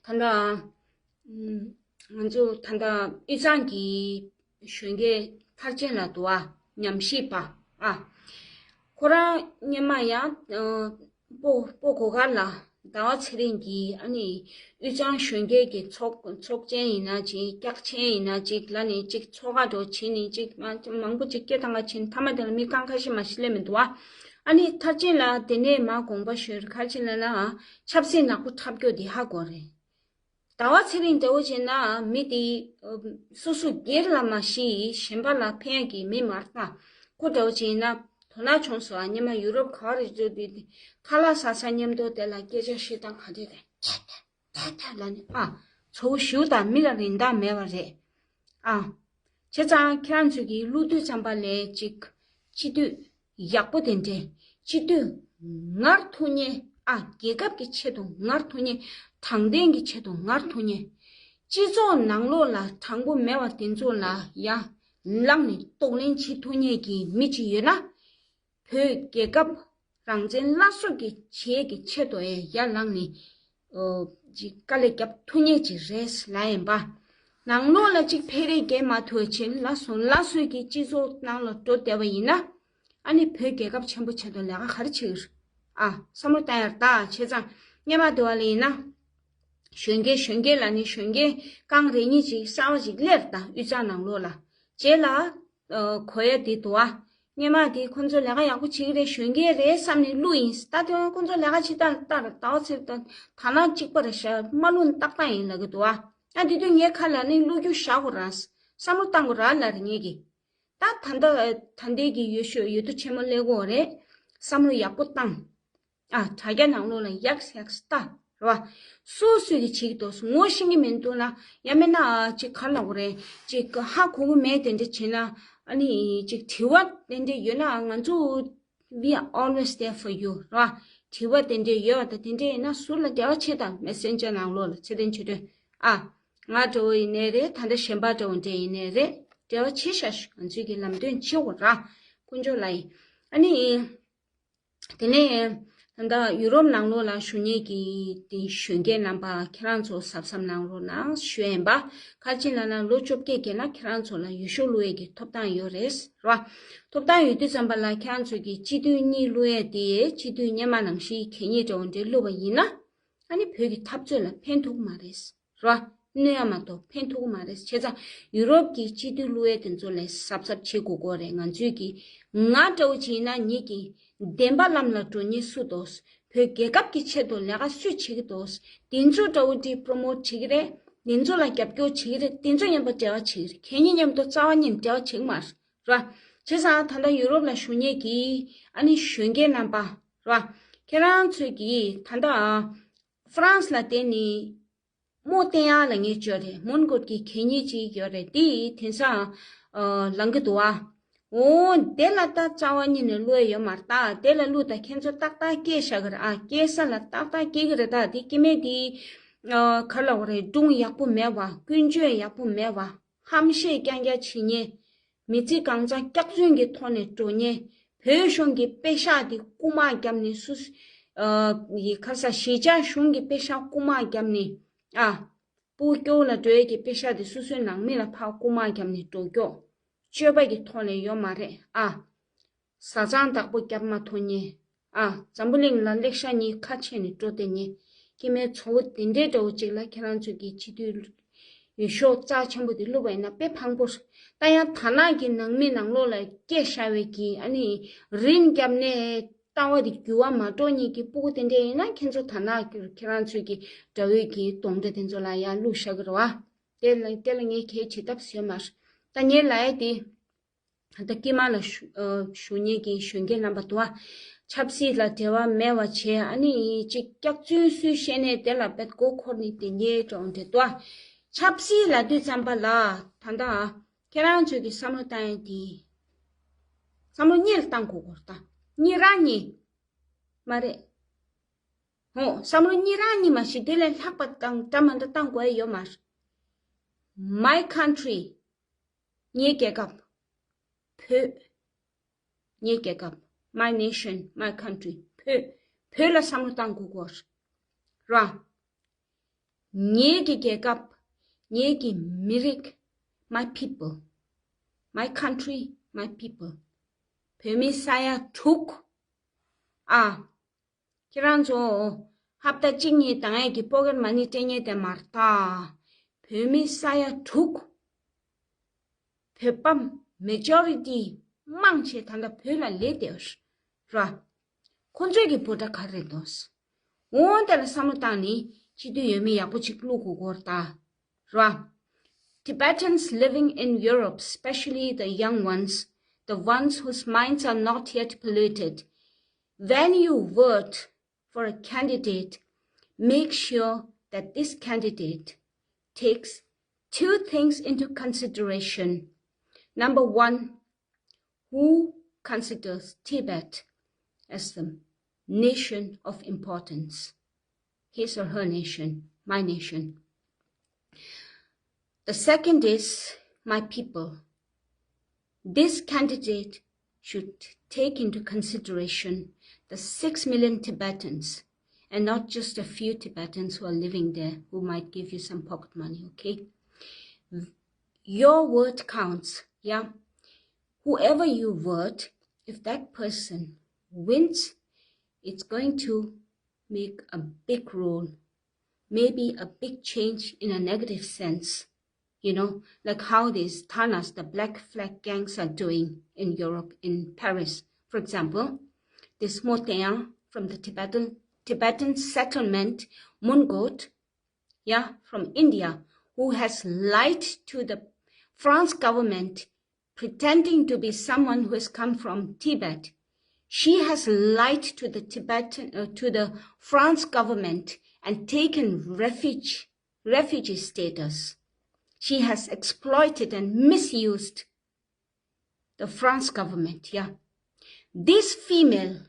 ཨ། ད་ལྟ་ང་ཚོ་ད་ལྟ་དབུས་གཙང་གི་གཞོན་སྐྱེས་མཐར་ཕྱིན་ལ་འདུག་ཨ། ཉམས་ཞིབ་པ། ཨ། ཁོ་རང་སྔོན་མ་ཡང་སྤོ་སྤོ་སྒོ་ཁར་ལ་ཟླ་བ་ཚེ་རིང་གིས་ཨ་ནི་དབུས་གཙང་གཞོན་སྐྱེས་ཀྱི་ཚོགས་ཚོགས་ཆེན་ཡིན་ན་ཅིག་སྐྱག་ཆེན་ཡིན་ན་ཅིག་ལ་ནི་ཅིག་ཚོགས་ཁ་འགྲོ་བྱེད་ནི་ཅིག་མང་པོ་ཅིག་སྐད་བཏང་ག་ཕྱིན། མཐའ་མ་དེ་ལ་མི་རྐང་ཁ་ཤས་མ་ཤི་ལེ་མི་འདུག་ཨ། ཨ་ནི་མཐར་ཕྱིན་ལ་དེ་ནས་མ་དགོངས་པ་ཞུས། ག་རེ་བྱས་ལབ་ན་ཆབ་སྲིད་ནག་པོ་འཁྲབ་རྒྱུ་དེ་ཧ་གོ་རེད། ཟླ་བ་ཚེ་རིང་འདྲ་བོ་བྱས་ན་མི་དེ་སོ་སོ་སྒེར་ལ་མ་ཤི་གཞན་པ་ལ་ཕན་གྱི་མི་མ་རེད་ད། ཁོ་འདྲ་བོ་བྱས་ན་དོ་སྣང་བྱུང་སོང་ཨ། སྔོན་མ་ཡུ་རོབ་ག་བ་རེ་འགྲོ་དུས་ཁ་ལག་ཟ་ས་མཉམ་དུ་དེ་ལ་སྐད་ཆ་བཤད་སྟངས་ག་འདྲ་རེད། ད་ད་ལ་ནི་ཨ། ཚ་བོ་ཞེ་དྲག་མི་ལ་རིན་ཐང་མེད་པ་རེད་ཨ། བྱས་ཙང་ཁྱེད་རང་ཚོས་ཀྱི་ཀླུ་དུས་ཙམ་པ་ལས་ཅིག་སྤྱི་འཐུས་ཡག་པོ་དེ་འདྲས། སྤྱི་འཐུས་ངར་ཐུག་མཁན་ཨ། རྒྱལ་ཁབ་ཀྱི་ཆེད་དུ་ངར་ཐུག་མཁན། དྲང་བདེན་གྱི་ཆེད་དུ་ངར་ཐུག་མཁན། སྤྱི་ཚོགས་ནང་ལོགས་ལ་དྲང་པོ་མེད་པ་དེ་ཚོ་ལ་ཡ་ལངས་ནས་གདོང་ལེན་བྱེད་ཐུབ་མཁན་གྱི་མི་ཅིག་ཡོད་ན། བོད་རྒྱལ་ཁབ་རང་བཙན་སླར་གསོ་གི་བྱེད་ཀྱི་ཆེད་དུ་ཡ་ལངས་ནས་ཨོ་ཅིག་དཀའ་ལས་རྒྱབ་ཐུབ་མཁན་ཅིག་རེད་ལབ་ཡིན་པ། ནང་ལོགས་ལ་ཅིག་འཕེལ་རིམ་རྒྱས་མ་ཐུབ་ཕྱིན་ལ་སོང་ལ་སོས་ཀྱི་སྤྱི་ཚོགས་ནང་ལ་འགྲོ་བསྡད་པ་ཡིན་ན། ཨ་ནི་བོད་རྒྱལ་ཁབ་ཆེན་པོ་ཆེད་དུ་ལས་ཀ་ག་རེ་བྱེད་ཀྱི་རེད་ཨ། བསམ་བློ་བཏང་ཡར་ད་བྱས་ཙང་སྔོན་མ་དེ་བ་ལ་ཡིན་ན། གཞོན་སྐྱེས་གཞོན་སྐྱེས་ལ་ནི་གཞོན་སྐྱེས་རྐང་རེ་གཉིས་ཅིག་གསར་བ་ཅིག་སླེབས་ད་དབུས་གཙང་ནང་ལོགས་ལ། རྗེས་ལ་ཨ་གོ་ཡ་དེ་འདུག་ཨ། སྔོན་མ་དེ་ཁོང་ཚོ་ལས་ཀ་ཡག་པོ་བྱེད་ཀྱི་རེད་གཞོན་སྐྱེས་རེད་བསམ་ནས་བླུགས་ཡིན། ད་དེ་ཁོང་ཚོ་ལས་ཀ་བྱེད་སྟངས་ལྟར་ཟླ་བ་ཚེ་དང་ཐ་ན་གཅིག་པ་རེད་ཤག་མ་བླུགས་ན་ཏག་ཏག་ཡིན་ལབ་ཀྱི་འདུག་ཨ། ཨ་དེ་དུས་ངའི་ཁ་ལ་ནི་བླུགས་རྒྱུ་བཞག་དགོས་ར། བསམ་བློ་བཏང་དགོས་ར་ལབ་རེད་ངེད་ཀྱིས། ད་ད་ལྟ་ད་ལྟའི་གི་ཡུལ་ཤུལ་ཡུལ་དུ་ཆེན་མོ་སླེབས་ཀྱི་ཡོད་རེད། བསམ་བློ་ཡག་པོ་བཏང་། ཨ་དྲ་རྒྱ་ནང་ལོགས་ལ་ཡག་ཡག་ལྟ་རེད་བ། སོ་སོས་ཀྱི་བྱེད་ཀྱི་འདུག་ངོ་ཤེས་ཀྱི་མི་འདུག་ན་ཡང་མིན་ན་ཨ་ཅིག་ག་རེ་ལབ་དགོས་རེད། ཅིག་ཧ་གོ་གི་མེད་དེ་འདྲ་བྱས་ན། ཨ་ནི་ཅིག་དྲི་བ་དེ་འདྲ་ཡོད་ན་ང་ཚོ་we are always there for you རེད་བ། དྲི་བ་དེ་འདྲ་ཡོད་པ་དང་དེ་འདྲ་ཡིན་ན་ཟུར་ལ་འབྲེལ་བ་བྱེད་དང་མེ་སེན་ཇར་ནང་ལོགས་ལ་ཚེ་བརྟན་ཆོས་སྒྲོན། ཨ་ང་འདྲ་བོ་ཡིན་ནའི་རེད། ད་ལྟ་གཞན་པ་འདྲ་བོ་འདྲ་ཡིན་ནའི་རེད། འབྲེལ་བ་བྱེད་ཤག་ང་ཚོས་ཀྱི་ལམ་སྟོན་བྱེད་དགོས་ར། དཀོན་མཆོག་ལ་ཡིན། ཨ་ནི། དེ་ནས་ད་ལྟ་ཡུ་རོབ་ནང་ལོགས་ལ་བཞུགས་མཁན་གྱི་དེ་གཞོན་སྐྱེས་རྣམ་པ་ཁྱེད་རང་ཚོ་གཟབ་གཟབ་གནང་རོགས་གནང་ཞུ་ཡིན་པ། ག་རེ་ལབ་ན་ལོ་བཅོ་བརྒྱད་བརྒལ་ན་ཁྱེད་རང་ཚོ་ལ་འོས་ཤོག་བླུག་ཡས་ཀྱི་ཐོབ་ཐང་ཡོད་རེད་ར། ཐོབ་ཐང་ཡོད་དུས་ཙམ་པ་ལ་ཁྱེད་རང་ཚོ་གི་སྤྱི་འཐུས་གཉིས་བླུག་ཡས་དེ་སྤྱི་འཐུས་སྔོན་མ་ནང་བཞིན་གད་སྙིགས་འདྲ་བོ་འདྲ་བླུགས་པ་ཡིན་ན། ཨ་ནི་བོད་ཀྱི་འཐབ་རྩོད་ལ་ཕན་ཐོགས་མ་རེད། ར། གནོད་ཡ་མ་གཏོགས་ཕན་ཐོགས་མ་རེད། བྱས་ཙང་ཡུ་རོབ་ཀྱི་སྤྱི་འཐུས་བླུག་ཡས་དེ་ཚོ་ལས་གཟབ་གཟབ་བྱེད་དགོས་ཀྱི་རེད། ང་ཚོས་ཀྱི་ང་འདྲ་བོ་བྱས་ན་ངེད་ཀྱི་བདེན་པ་ལམ་ལ་འགྲོ་མཁན་སུ་འདུག་བོད་རྒྱལ་ཁབ་ཀྱི་ཆེད་དུ་ལས་ཀ་སུས་བྱེད་ཀྱི་འདུག་དེ་ཚོ་འདྲ་བོ་འདི་པྲོ་མོཊ་བྱེད་ཀྱི་རེད། དེ་ཚོ་ལ་རྒྱབ་སྐྱོར་བྱེད་ཀྱི་རེད། དེ་ཚོ་མཉམ་དུ་འབྲེལ་བ་བྱེད་ཀྱི་རེད། གད་སྙིགས་མཉམ་དུ་རྩ་བ་ཉིད་འབྲེལ་བ་བྱེད་ཀྱི་མ་རེད། ར། བྱས་ཙང་ད་ལྟ་ཡུ་རོབ་ལ་བཞུགས་མཁན་གྱི་ཨ་ནི་གཞོན་སྐྱེས་རྣམ་པ་ར། ཁྱེད་རང་ཚོས་ཀྱི་ད་ལྟ་ཧྥ་རན་སི་ལ་བརྟེན་ནས། མོ་བསྟན་ཡག་ལ་ངས་བརྗོད་རེད། མོན་གྷོ་གི་གད་སྙིགས་ཅིག་ཡོད་རེད། དེ་དེང་སང་ཨ་ལང་གི་འདུག་ཨ། འོ་དེ་ལ་ད་རྩ་བ་ཉིད་ནས་བླུག་ཡ་ཡོད་མ་རེད་ད། དེ་ལ་བླུག་ད་ཁྱེད་ཚོ་ཏག་ཏག་སྐྱེས་བཞག་གི་རེད་ཨ། སྐྱེས་ས་ལ་ཏག་ཏག་སྐྱེས་གི་རེད་ད། དེ་སྐྱེ་དམན་དེ་ཨ་ག་རེ་ལབ་དགོས་རེད། སྒྲུང་ཡག་པོ་མེད་པ། ཀུན་སྤྱོད་ཡག་པོ་མེད་པ། ཧམ་བཤད་རྐྱང་རྐྱང་བྱེད་མཁན། མི་ཚེ་གང་ཚང་སྐྱག་རྫུན་གྱི་ཐོག་ནས་འགྲོ་མཁན། བོད་གཞུང་གི་པེ་ཤག་དེ་རྐུ་མ་བརྒྱབ་ནས་སུ། ཨ་ཡི་ཁ་ས་གཞིས་ཆགས་གཞུང་གི་པེ་ཤག་རྐུ་མ་བརྒྱབ་ནས། ཨ། སྤོ་སྐྱོ་ལ་འགྲོ་ཡས་ཀྱི་པེ་ཤག་དེ་སོ་སོའི་ནང་མི་ལ་ཕར་རྐུ་མ་བརྒྱབ་ནས་འགྲོ་སྐྱོ། སྤྱོད་པ་གི་ཐོག་ནས་ཡོད་མ་རེད་ཨ། བཟའ་ཚང་བདག་པོ་རྒྱབ་མ་ཐུབ་མཁན། ཨ། འཛམ་བུ་གླིང་ལ་ལེགས་ཤ་གཉིས་ཁ་ཕྱེ་ནས་འགྲོ་བསྡད་མཁན། སྐྱེ་དམན་ཚ་བོ་དེ་འདྲའི་འདྲ་བོ་ཅིག་ལ་ཁྱེད་རང་ཚོ་གི་སྤྱི་འཐུས་འོས་ཤོག་རྩ་ཆེན་པོ་དེ་བླུགས་པ་ཡིན་ན་དཔེ་ཕངས་པོ་རེད། ད་ཡང་དར་ནག་གི་ནང་མི་ནང་ལོགས་ལ་སྐྱེས་བཞག་པའི་གི་ཨ་ནི་རིན་བརྒྱབ་ནས་ལྟ་བ་དེ་འགྱུར་བ་མ་འགྲོ་མཁན་གྱི་སྤུ་གུ་དེ་འདྲ་ཡིན་ན་ཁྱེད་ཚོ་དར་ནག་གི་ཁྱེད་རང་ཚོའི་གི་དགྲ་བོའི་གི་གདོན་འདྲེ་དེ་ཚོ་ལ་ཡར་བླུགས་བཞག་གི་རེད་བ། དེ་ལ་དེ་ལ་ངས་གལ་བྱེད་ཐབས་ཡོད་མ་རེད། ད་ངས་ལབ་ཡ་དེ། ད་ལྟ་དཀྱིལ་མ་ལ་བཞུགས་ཨ་བཞུགས་མཁན་གྱི་གཞོན་སྐྱེས་རྣམ་པ་དུ་བ། ཆབ་སྲིད་ལ་འབྲེལ་བ་མེད་པ་བྱས་ཨ་ནི་ཅིག་སྐྱག་རྫུན་སུས་བཤད་ནས་དེ་ལ་བེད་མགོ་འཁོར་ནས་དེ་ཉེས་འགྲོ་འདྲེ་དུ་བ། ཆབ་སྲིད་ལབ་དུས་ཙམ་པ་ལ་ད་ལྟ་ཁྱེད་རང་ཚོས་ཀྱི་བསམ་བློ་བཏང་ཡ་དེ། བསམ་བློ་གཉིས་ལ་བཏང་དགོས་སྐོར་ད་གཉིས་རང་གཉིས། མ་རེད། ཧོ། བསམ་བློ་གཉིས་རང་གཉིས་མ་ཞིག་དེ་ལས་ལྷག་པ་དང་འདྲ་མ་འདྲ་བཏང་དགོས་ཡ་ཡོད་མ་རེད། My country། ངའི་རྒྱལ་ཁབ། བོད། ངའི་རྒྱལ་ཁབ། My nation, my country. བོད། བོད་ལ་བསམ་བློ་བཏང་དགོས་སྐོར། ར། ངའི་གི་རྒྱལ་ཁབ། ངའི་གི་མི་རིགས། My people. My country, my people. བོད་མི་ས་ཡ་དྲུག་ཨ། ཁྱེད་རང་ཚོ། ཧབ་ཏ་གཅིག་གཉིས་དང་ཡས་ཀྱི་པོ་ཀེཊ་མ་ནི་སྤྲད་མཁན་དེ་མ་རེད་ད། བོད་མི་ས་ཡ་དྲུག་བོད་པ་མེ་ཇོ་རི་ཊི་མང་ཆེ་ད་ལྟ་བོད་ལ་ལས་བསྡད་ཡོད་ར། ཁོང་ཚོའི་གི་འབོད་སྒྲ་ག་རེ་རེད་འདུག་འོ་དེ་ལ་བསམ་བློ་བཏང་ནས་སྤྱི་འཐུས་ཡོད་མེད་ཡག་པོ་ཅིག་བླུག་དགོས་སྐོར་ད། ར། Tibetans living in Europe, especially the young ones, the ones whose minds are not yet polluted, when you vote for a candidate, make sure that this candidate takes two things into consideration. Number one, who considers Tibet as the nation of importance? His or her nation, my nation. The second is my people. This candidate should take into consideration the six million Tibetans and not just a few Tibetans who are living there who might give you some pocket money, okay? Your word counts, yeah? Whoever you vote, if that person wins, it's going to make a big role, maybe a big change in a negative sense. You know, like how these Tanas, the black flag gangs, are doing in Europe, in Paris. For example, this Motean from the Tibetan, Tibetan settlement, Mungot, yeah, from India, who has lied to the France government, pretending to be someone who has come from Tibet. She has lied to the Tibetan, uh, to the France government and taken refuge, refugee status. She has exploited and misused the France government. Yeah, this female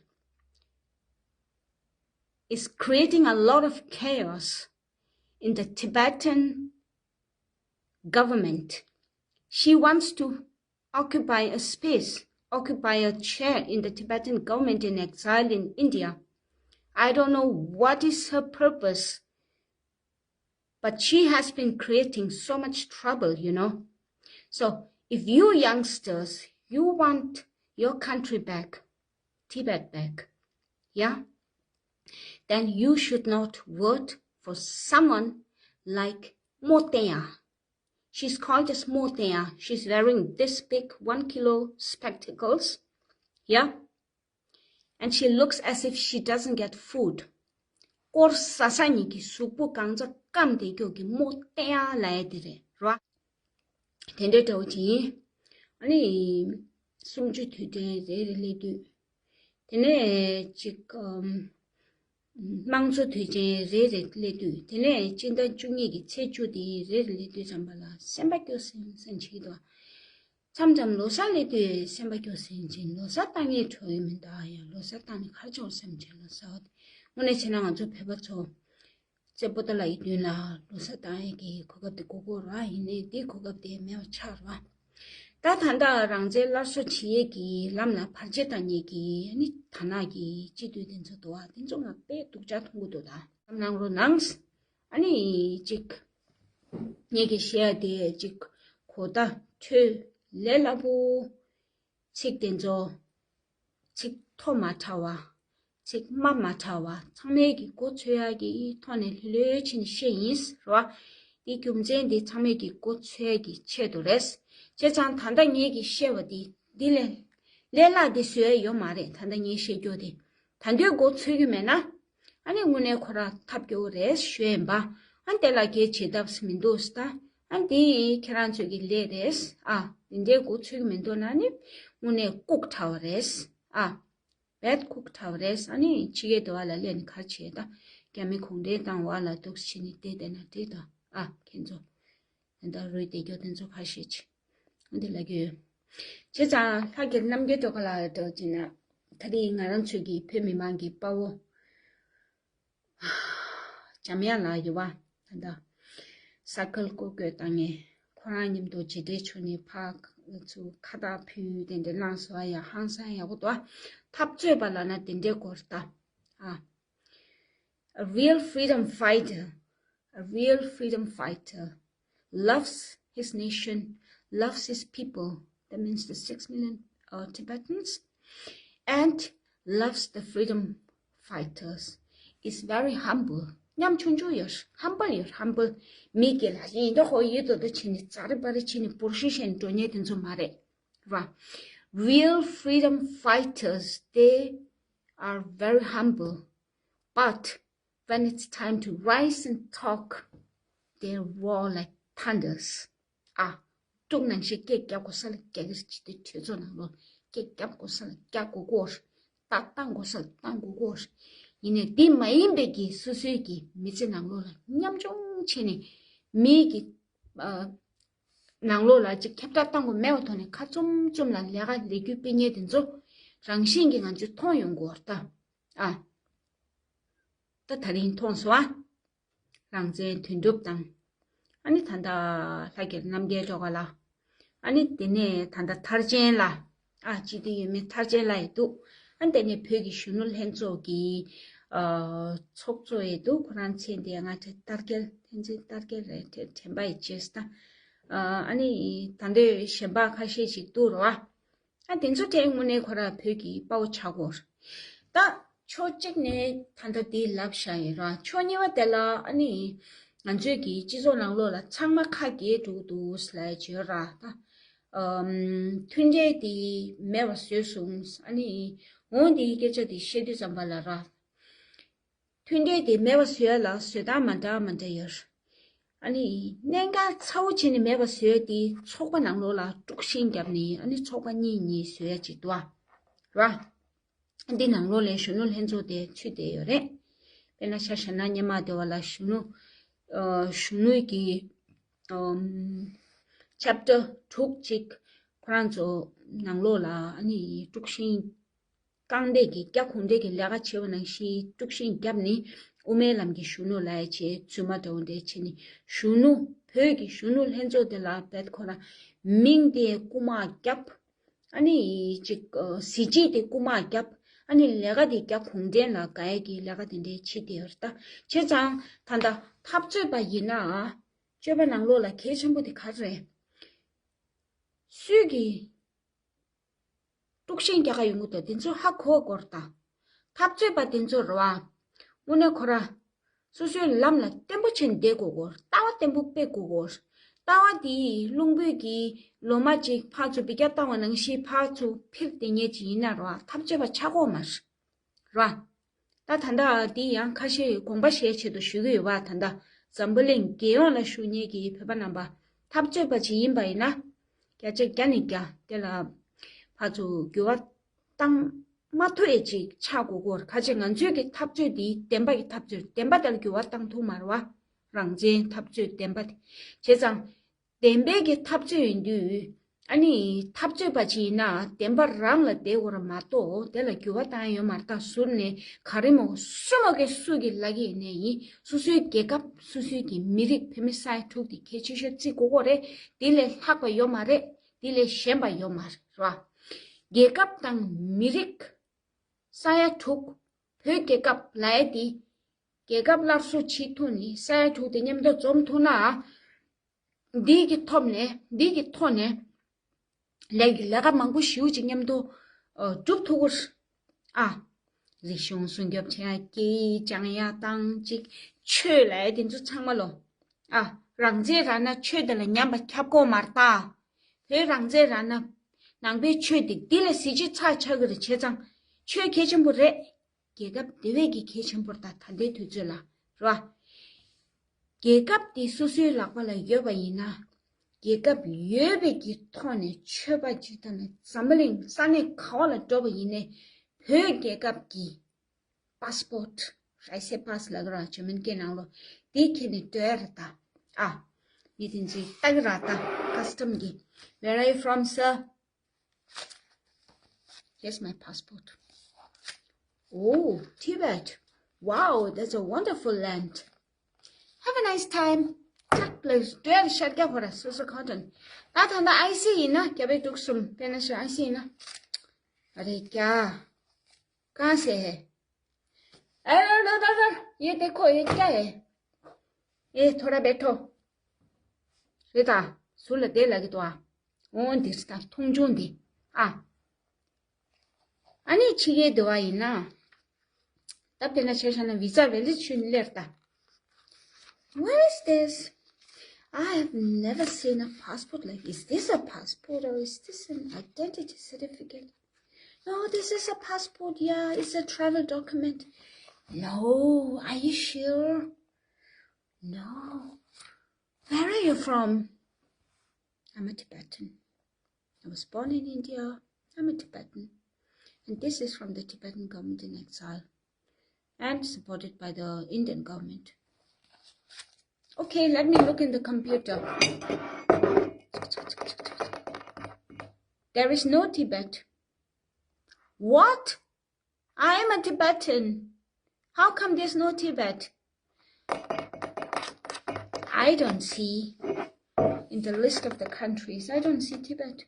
is creating a lot of chaos in the Tibetan government. She wants to occupy a space, occupy a chair in the Tibetan government in exile in India. I don't know what is her purpose, but she has been creating so much trouble, you know. So if you youngsters, you want your country back, Tibet back, yeah, then you should not vote for someone like Moteya. She's called as Moteya. She's wearing this big one kilo spectacles. Yeah. And she looks as if she doesn't get food. དཀོར་ཟ་ས་ཉིད་ཀྱི་གཟུགས་པོ་གང་ཚ་སྐམ་དེ་ཀྱོག་གི་མོ་ཏེ་ཡ་ལ་ཡ་དེ་རེད་རོ། དེ་འདྲའི་འདྲ་བོ་ཅིག་ཡིན། ཨ་ནི། གསུམ་བཅུ་དུས་དྲན་རེ་རེ་སླེབས་དུས། དེ་ནས་ཅིག་དམངས་གཙོ་དུས་ཆེན་རེ་རེ་སླེབས་དུས། དེ་ནས་སྤྱི་ཟླ་བཅུ་གཉིས་ཀྱི་ཚེས་བཅུ་དེ་རེ་རེ་སླེབས་དུས་ཙམ་པ་ལ་སེམས་པ་སྐྱོ་སེམས་སེམས་བྱེད་ཀྱི་འདུག་མཚམས་མཚམས་ལོ་གསར་སླེབས་དུས་སེམས་པ་སྐྱོ་སེམས་བྱེད། ལོ་གསར་བཏང་ངེས་བྲོ་ཡི་མི་འདུག་ཡང་ལོ་གསར་བཏང་ནས་གར་ཆོག་སེམས་བྱེད། ལོ་གསར་བ་དེ་དངོས་གནས་བྱས་ན་ང་ཚོ་བོད་པ་ཚོ། རྩེ་པོ་ཏ་ལ་ཡི་མདུན་ལ་ལོ་གསར་བཏང་ཡས་ཀྱི་གོ་སྐབས་དེ་དགོས་ཀྱི་རེད་བ། ཡིན་ནའི་དེ་གོ་སྐབས་དེ་མེད་པ་ཆགས་རེད་བ། ད་ད་ལྟ་རང་བཙན་སླར་གསོ་བྱེད་ཡས་ཀྱི་ལམ་ལ་བར་ཆད་བཏང་མཁན་གྱི་ཨ་ནི་དར་ནག་གི་སྤྱི་འཐུས་དེ་ཚོ་འདུག་བ། དེ་ཚོ་ང་དཔེ་སྡུག་ཅག་མཐོང་གི་འདུག་ད་གནང་རོགས་གནང་། ཨ་ནི་ཅིག་ངེད་ཀྱི་བཤད་ཡ་དེ་ཅིག་གོ་བརྡ་འཕྲོད་ལས་སླ་པོ། ཚིག་དེ་ཚོ། ཚིག་ཐོག་མ་ཕྲ་བ། ཚིག་སྨྲ་མ་ཕྲ་བ་ཚང་མས་ཀྱི་མགོ་ཚོས་ཡག་གི་ཐོག་ནས་ལྷོད་ལྷོད་བྱས་ནས་བཤད་ཡིན་རོ། དེ་རྒྱུ་མཚན་དེ་ཚང་མས་ཀྱི་མགོ་ཚོས་ཡག་གི་ཆེད་དུ་རེད། བྱས་ཙང་ད་ལྟ་ངེད་ཀྱི་བཤད་པ་དེ་འདི་ལས་ལས་སླ་དེ་བཟོས་ཡ་ཡོད་མ་རེད། ད་ལྟ་ངས་བཤད་རྒྱུ་དེ་ད་འདོད་མགོ་ཚོས་ཀྱི་མེད་ན། ཨ་ནི་དངོས་གནས་ཁོ་རང་ཐབས་སྐྱོ་བོ་རེད་ཞུ་ཡིན་པ། ཨ་དེ་ལ་གལ་བྱེད་ཐབས་མི་འདུག་ཟེར་ད། ཨ་འདི་ཁྱེད་རང་ཚོའི་གི་ལས་རེད། ཨ་འདི་འདྲའི་མགོ་ཚོས་ཀྱི་མི་འདུག་ན་ནི་དངོས་གནས་ལྐུགས་ཁྲ་བ་རེད། ཨ་བེད་ལྐུགས་ཁྲ་བ་རེད། ཨ་ནི་ཕྱི་རྒྱལ་དུ་བ་ལ་སླེབས་ནས་ག་རེ་བྱེད་ད། རྒྱ་མི་གུང་ཁྲན་ཏང་བ་ལ་འདུག་བྱས་ནས་བསྡད་བསྡད་ན་འགྲིག་ད། ཨ་ཁྱེད་ཚོ་ད་རུས་བསྡད་རྒྱུ་དེ་ཚོ་ཁ་ཤས་ཅིག་ཨ་འདི་ལ་གི་ཡོད། བྱས་ཙང་ལྷ་གི་རྣམ་རྒྱལ་སྒྲོལ་དཀར་ལགས་འདྲ་བོ་བྱས་ན་ད་རེས་ང་རང་ཚོའི་གི་བོད་མི་མང་གི་དཔའ་བོ། འཇམ་དབྱངས་ལགས་ཡོད་པ། ད་ལྟ་ས་ཁུལ་བསྐོ་བསྐོས་བཏང་ངས་ཁོ་རང་མཉམ་དུ་མཇལ་འཕྲད་བྱུང་ནས་ཕར་ཚུར་ཁ་བཏགས་ཕུལ་དེ་འདྲ་གནང་སོང་། ཡ་ཧང་སང་ཡག་པོ་འདུག་འཐབ་རྩོད་པ་ལབ་ན་དེ་འདྲའི་སྐོར་ད། ཨ། A real freedom fighter, a real freedom fighter loves his nation, loves his people, that means the six million uh, Tibetans, and loves the freedom fighters, is very humble. ཉམ་ཆུང་ཆུང་ཡོད། Humble ཡོད། Humble. མི་སྒེར་ལ་ཡིན་ད་ཧོ་ཡིད་དོ་དོ་བྱས་ནས་ཛ་རེ་པ་རེ་བྱས་ནས་འབོར་ཤུ་བྱས་ནས་འགྲོ་མཁན་དེ་ཚོ་མ་རེད། ར། Real freedom fighters, they are very humble, but when it's time to rise and talk, they roar like thunders. ཨ། འབྲུག་ནང་བཞིན་སྐད་རྒྱག་དགོས་ས་ལ་རྒྱག་གི་རེད། སྤྱི་འཐུས་གྲོས་ཚོགས་ནང་ལོགས་སྐད་རྒྱག་དགོས་ས་ལ་རྒྱག་དགོས་ཀྱི་རེད། ད་བཏང་དགོས་ས་ལ་བཏང་དགོས་ཀྱི་རེད། ཡིན་ནའི་འདི་མ་ཡིན་པའི་གི་སོ་སོའི་གི་མི་ཚེ་ནང་ལོགས་ལ་ཉམ་ཆུང་བྱས་ནས་མིའི་གི་ཨ་ནང་ལོགས་ལ་ཅིག་ཁྱབ་བསྒྲགས་བཏང་དགོས་མེད་པའི་ཐོག་ནས་ཁ་བཙུམ་བཙུམ་ལ་ལས་ཀ་ལས་རྒྱུ་སྤེལ་མཁན་དེ་ཚོ་རང་བཞིན་གྱིས་ང་ཚོས་མཐོང་ཡོང་གི་ཡོད་རེད་ད། ཨ། ད་དེ་རིང་མཐོང་སོང་ཨ། རང་བཙན་དོན་གྲུབ་དང་། ཨ་ནི་ད་ལྟ་ལྷ་རྒྱལ་རྣམ་རྒྱལ་སྒྲོལ་དཀར་ལགས། ཨ་ནི་དེ་ནས་ད་ལྟ་ཐར་ཅན་ལགས། ཨ། སྤྱི་འཐུས་ཡོད་མེད་ཐར་ཅན་ལགས་ཡི་འདུག་ཨ་ནི་དེ་ནས་བོད་ཀྱི་གཞོན་ནུ་ལྷན་ཚོགས་ཀྱི་ཨ་ཚོགས་གཙོ་ཡི་འདུག་ཁོ་རང་མཚན་དེ་ང་དྲན། ལྟར་རྒྱལ། བསྟན་འཛིན་ལྟར་རྒྱལ་རེད། དྲན་པ་ཡི་བྱས་ད། ཨ་ནི་ད་ལྟའི་གཞན་པ་ཁ་ཤས་ཤིག་འདུག་རོ། ཨ། དེ་ཚོ་དེ་དངོས་གནས་ཁོ་རང་བོད་ཀྱི་དཔའ་བོ་ཆགས་ཀྱི་ཡོད་རེད། ད་ཕྱོགས་གཅིག་ནས་ད་ལྟ་དེ་ལབ་བཞག་ཡིན་ར། ཕྱོགས་གཉིས་པ་དེ་ལ་ཨ་ནི་ང་ཚོའི་གི་སྤྱི་ཚོགས་ནང་ལོགས་ལ་ཚང་མ་ཁ་གྱེས་འགྲོ་གི་འདུག་ཟེར་ལབ་ཡ་ཅིག་ཡོད་ར། ད་ཨམ་མཐུན་སྒྲིལ་དེ་མེད་པ་བཟོས་སོང་། ཨ་ནི་འོང་དེའི་སྐད་ཆ་དེ་བཤད་དུས་ཙམ་པ་ལ་ར། མཐུན་སྒྲིལ་དེ་མེད་པ་བཟོ་ཡ་ལ་བཟོ་སྟངས་མ་འདྲ་མ་འདྲ་ཡོད། ཨ་ནི་གནད་འགག་ཚ་བོ་བྱས་ནས་མེད་པ་བཟོ་ཡ་དེ་ཚོགས་པ་ནང་ལོགས་ལ་དཀྲུག་ཤིང་བརྒྱབ་ནས། ཨ་ནི་ཚོགས་པ་གཉིས་གཉིས་བཟོ་ཡ་ཅིག་འདུག་ཨ། ར། འདི་ནང་ལོགས་ལ་གཞོན་ནུ་ལྷན་ཚོགས་དེ་ཚུད་བསྡད་ཡོད་རེད། དཔེར་ན་ཆ་བཞག་ན་སྔོན་མ་དེ་བ་ལ་གཞོན་ནུ་ཨ་གཞོན་ནུ་གི་ཨམ་ཆེབ་ཊར་དྲུག་ཅིག་ཁོ་རང་ཚོ་ནང་ལོགས་ལ་ཨ་ནི་དཀྲུག་ཤིང་རྐང་འདེད་ཀྱི་རྒྱ་གུང་འདྲེ་གི་ལས་ཀ་བྱེད་པ་ནང་བཞིན་དཀྲུག་ཤིང་བརྒྱབ་ནས་དབུ་མའི་ལམ་གྱི་གཞོན་ནུ་ལབ་ཡ་བྱས་རྫུན་མ་འདྲ་བོ་འདྲ་བྱས་ནས། གཞོན་ནུ་བོད་ཀྱི་གཞོན་ནུ་ལྷན་ཚོགས་དེ་ལ་བེད་ཁོ་རང་མིང་དེ་རྐུ་མ་བརྒྱབ། ཨ་ནི་ཅིག་གཟི་བརྗིད་དེ་རྐུ་མ་བརྒྱབ། ཨ་ནི་ལས་ཀ་དེ་རྒྱ་གུང་ཁྲན་ལ་དགའ་ཡ་གི་ལས་ཀ་དེ་འདྲ་བྱེད་བསྡད་ཡོད་རེད་ད། བྱས་ཙང་ད་ལྟ་འཐབ་རྩོད་པ་ཡིན་ན་སྤྱོད་པ་ནང་ལོགས་ལ་གལ་ཆེན་པོ་དེ་ག་རེ་རེད། སུས་ཀྱིས་དཀྲུག་ཤིང་རྒྱག་ག་ཡོང་གི་འདུག་དེ་ཚོ་ཧ་གོ་དགོས་རེད་ད། འཐབ་རྩོད་པ་དེ་ཚོ་རེད་བ། དངོས་གནས་ཁོ་ར་སོ་སོའི་ལམ་ལ་བརྟན་པོ་བྱས་ནས་བསྡད་དགོས་གོ། ལྟ་བ་བརྟན་པོ་སྤེལ་དགོས་གོ། ལྟ་བ་དེ་རླུང་བུས་ཀྱི་ལོ་མ་གཅིག་ཕར་ཚུར་འབུད་རྒྱག་བཏང་བ་ནང་བཞིན་ཕར་ཚུར་འཕེར་བསྡད་མཁན་ཅིག་ཡིན་ན་རེད་བ། འཐབ་རྩོད་པ་ཆགས་ཀྱི་ཡོད་མ་རེད། རེད་བ། ད་ད་ལྟ་འདི་ཡང་ཁ་ཤས་དགོངས་པ་བཞེས་ཆེད་དུ་ཞུ་གི་ཡོད་པ། ད་ལྟ་འཛམ་བུ་གླིང་རྒྱལ་ཡོངས་ལ་བཞུགས་མཁན་གྱི་བོད་པ་རྣམ་པ་འཐབ་རྩོད་པ་ཅིག་ཡིན་པ་ཡིན་ན། བརྒྱ་ཆ་བརྒྱ་ནས་བརྒྱ་དེ་ལ་ཕར་ཚུར་འགྱུར་བ་བཏང་མ་ཐུབ་ཡས་ཅིག་ཆགས་དགོས་ཀྱི་ཡོད་རེད། ཁ་ཅིག་ང་ཚོའི་གི་འཐབ་རྩོད་འདི་བདེན་པ་གི་འཐབ་རྩོད། བདེན་པ་དེ་ལ་འགྱུར་བ་བཏང་ཐུབ་མ་རེད་བ། རང་བཙན་འཐབ་རྩོད་བདེན་པ་དེ། བྱས་ཙང་བདེན་པའི་གི་འཐབ་རྩོད་ཡིན་དུས། ཨ་ནི་འཐབ་རྩོད་པ་ཅིག་ཡིན་ན་བདེན་པ་རང་ལ་བསྡད་དགོས་རེད་མ་གཏོགས་དེ་ལ་འགྱུར་བ་བཏང་ཡ་ཡོད་མ་རེད། ད་ཟུར་ནས་ག་རེ་མོ་སུ་མོ་གི་སུ་གི་ལབ་ཀྱི་ཡིན་ནའི་ཡིན། སོ་སོའི་རྒྱལ་ཁབ། སོ་སོའི་གི་མི་རིགས། བོད་མི་ས་ཡ་དྲུག་དེ་གལ་ཆེ་ཤོས་བརྩི་དགོས་ཀྱི་རེད། དེ་ལས་ལྷག་པ་ཡོད་མ་རེད། དེ་ལས་གཞན་པ་ཡོད་མ་རེད། རེད་བ། རྒྱལ་ཁབ་དང་མི་རིགས་ས་ཡ་དྲུག་བོད་རྒྱལ་ཁབ་ལབ་ཡ་དེ། རྒྱལ་ཁབ་སླར་གསོ་བྱེད་ཐུབ་ནས་ས་ཡ་དྲུག་དེ་མཉམ་དུ་འཛོམས་ཐུབ་ན། འདི་གི་ཐོག་ནས། འདི་གི་ཐོག་ནས་ལས་ཀྱི་ལས་ཀ་མང་པོ་ཞེ་པོ་ཅིག་མཉམ་དུ་ཨ་སྒྲུབ་ཐུབ་ཀྱི་རེད། ཨ། རིག་གཞུང་སྲུང་སྐྱོབ་བྱེད་ཡ། སྐད་ཡིག་སྦྱང་ཡ་དང་ཅིག་ཆོས་ལབ་ཡ་དེ་ཚོ་ཚང་མ་ལོ། ཨ། རང་བཙན་རག་ན་ཆོས་དེ་ལ་ཉམས་པ་ཁྱབ་ཀྱི་ཡོད་མ་རེད་ད། བོད་རང་བཙན་རག་ན་ནང་པའི་ཆོས་དེ་འདི་ལས་གཟི་བརྗིད་ཚ་ཆགས་ཀྱི་རེད། བྱས་ཙང་ཆོས་གལ་ཆེན་པོ་རེད། རྒྱལ་ཁབ་དེ་བས་ཀྱི་གལ་ཆེན་པོ་རེད་ད། ད་ལྟའི་དུས་ཚོད་ལ་རེད་བ། རྒྱལ་ཁབ་དེ་སོ་སོའི་ལག་པ་ལ་ཡོད་པ་ཡིན་ན། རྒྱལ་ཁབ་ཡོད་པའི་གི་ཐོག་ནས་ཆོས་པ་ཅིག་དང་ནི་འཛམ་བུ་གླིང་ས་གནས་ག་བ་ལ་འགྲོ་བ་ཡིན་ནའི་བོད་རྒྱལ་ཁབ་ཀྱི་པཱ་སི་པོར་ཊི། རའི་སེ་པཱས་ལབ་ཀྱི་ར། ཇར་མན་སྐད་ནང་ལོ། དེ་ཁྱེར་ནས་སྡོད་ཡ་རེད་ད། ཨ། མི་དེ་ཚོས་ལྟ་གི་ར་ད། ཀ་སི་ཊམ་གི། Where are you from, sir? Here's my passport. Oh, Tibet. Wow, that's a wonderful land. Have a nice time. That place, there, ཤར་རྒྱག་ཧོ་ར་སོ་སོ་ཁོ་ཏོན། ད་ད་ད་ཨའི་སི་ཡིན་ན། རྒྱ་བལ་འབྲུག་གསུམ། དཔེར་ན་ཤོ་ཨའི་སི་ཡིན་ན། ཨ་རེ་རྒྱ། གང་ཟེར་ཧེ། ཨེ་ར་ར་ར་ར། ཡེ་དེ་ཁོ་ཡེ་རྒྱ་ཧེ། ཨེ་ཐོ་ར་བེ་ཐོ། རེད་ད། ཟུར་ལ་བསྡད་ལབ་ཀྱི་འདུག་ཨ། འོ་འདིར་ད་མཐོང་ཆུང་འདི། ཨ། ཨ་ནི་ཕྱི་རྒྱལ་འདི་བ་ཡིན་ན། ད་དཔེར་ན་ཆ་བཞག་ན་བི་ཛ་ཝེ་ལི་ཌི་ཆུ་ནི་སླེབས་ད། What is this? I have never seen a passport like this. Is this a passport or is this an identity certificate? No, this is a passport. Yeah, it's a travel document. No, are you sure? No. Where are you from? I'm a Tibetan. I was born in India. I'm a Tibetan. And this is from the Tibetan government in exile and supported by the Indian government. Okay, let me look in the computer. There is no Tibet. What? I am a Tibetan. How come there's no Tibet? I don't see in the list of the countries. I don't see Tibet.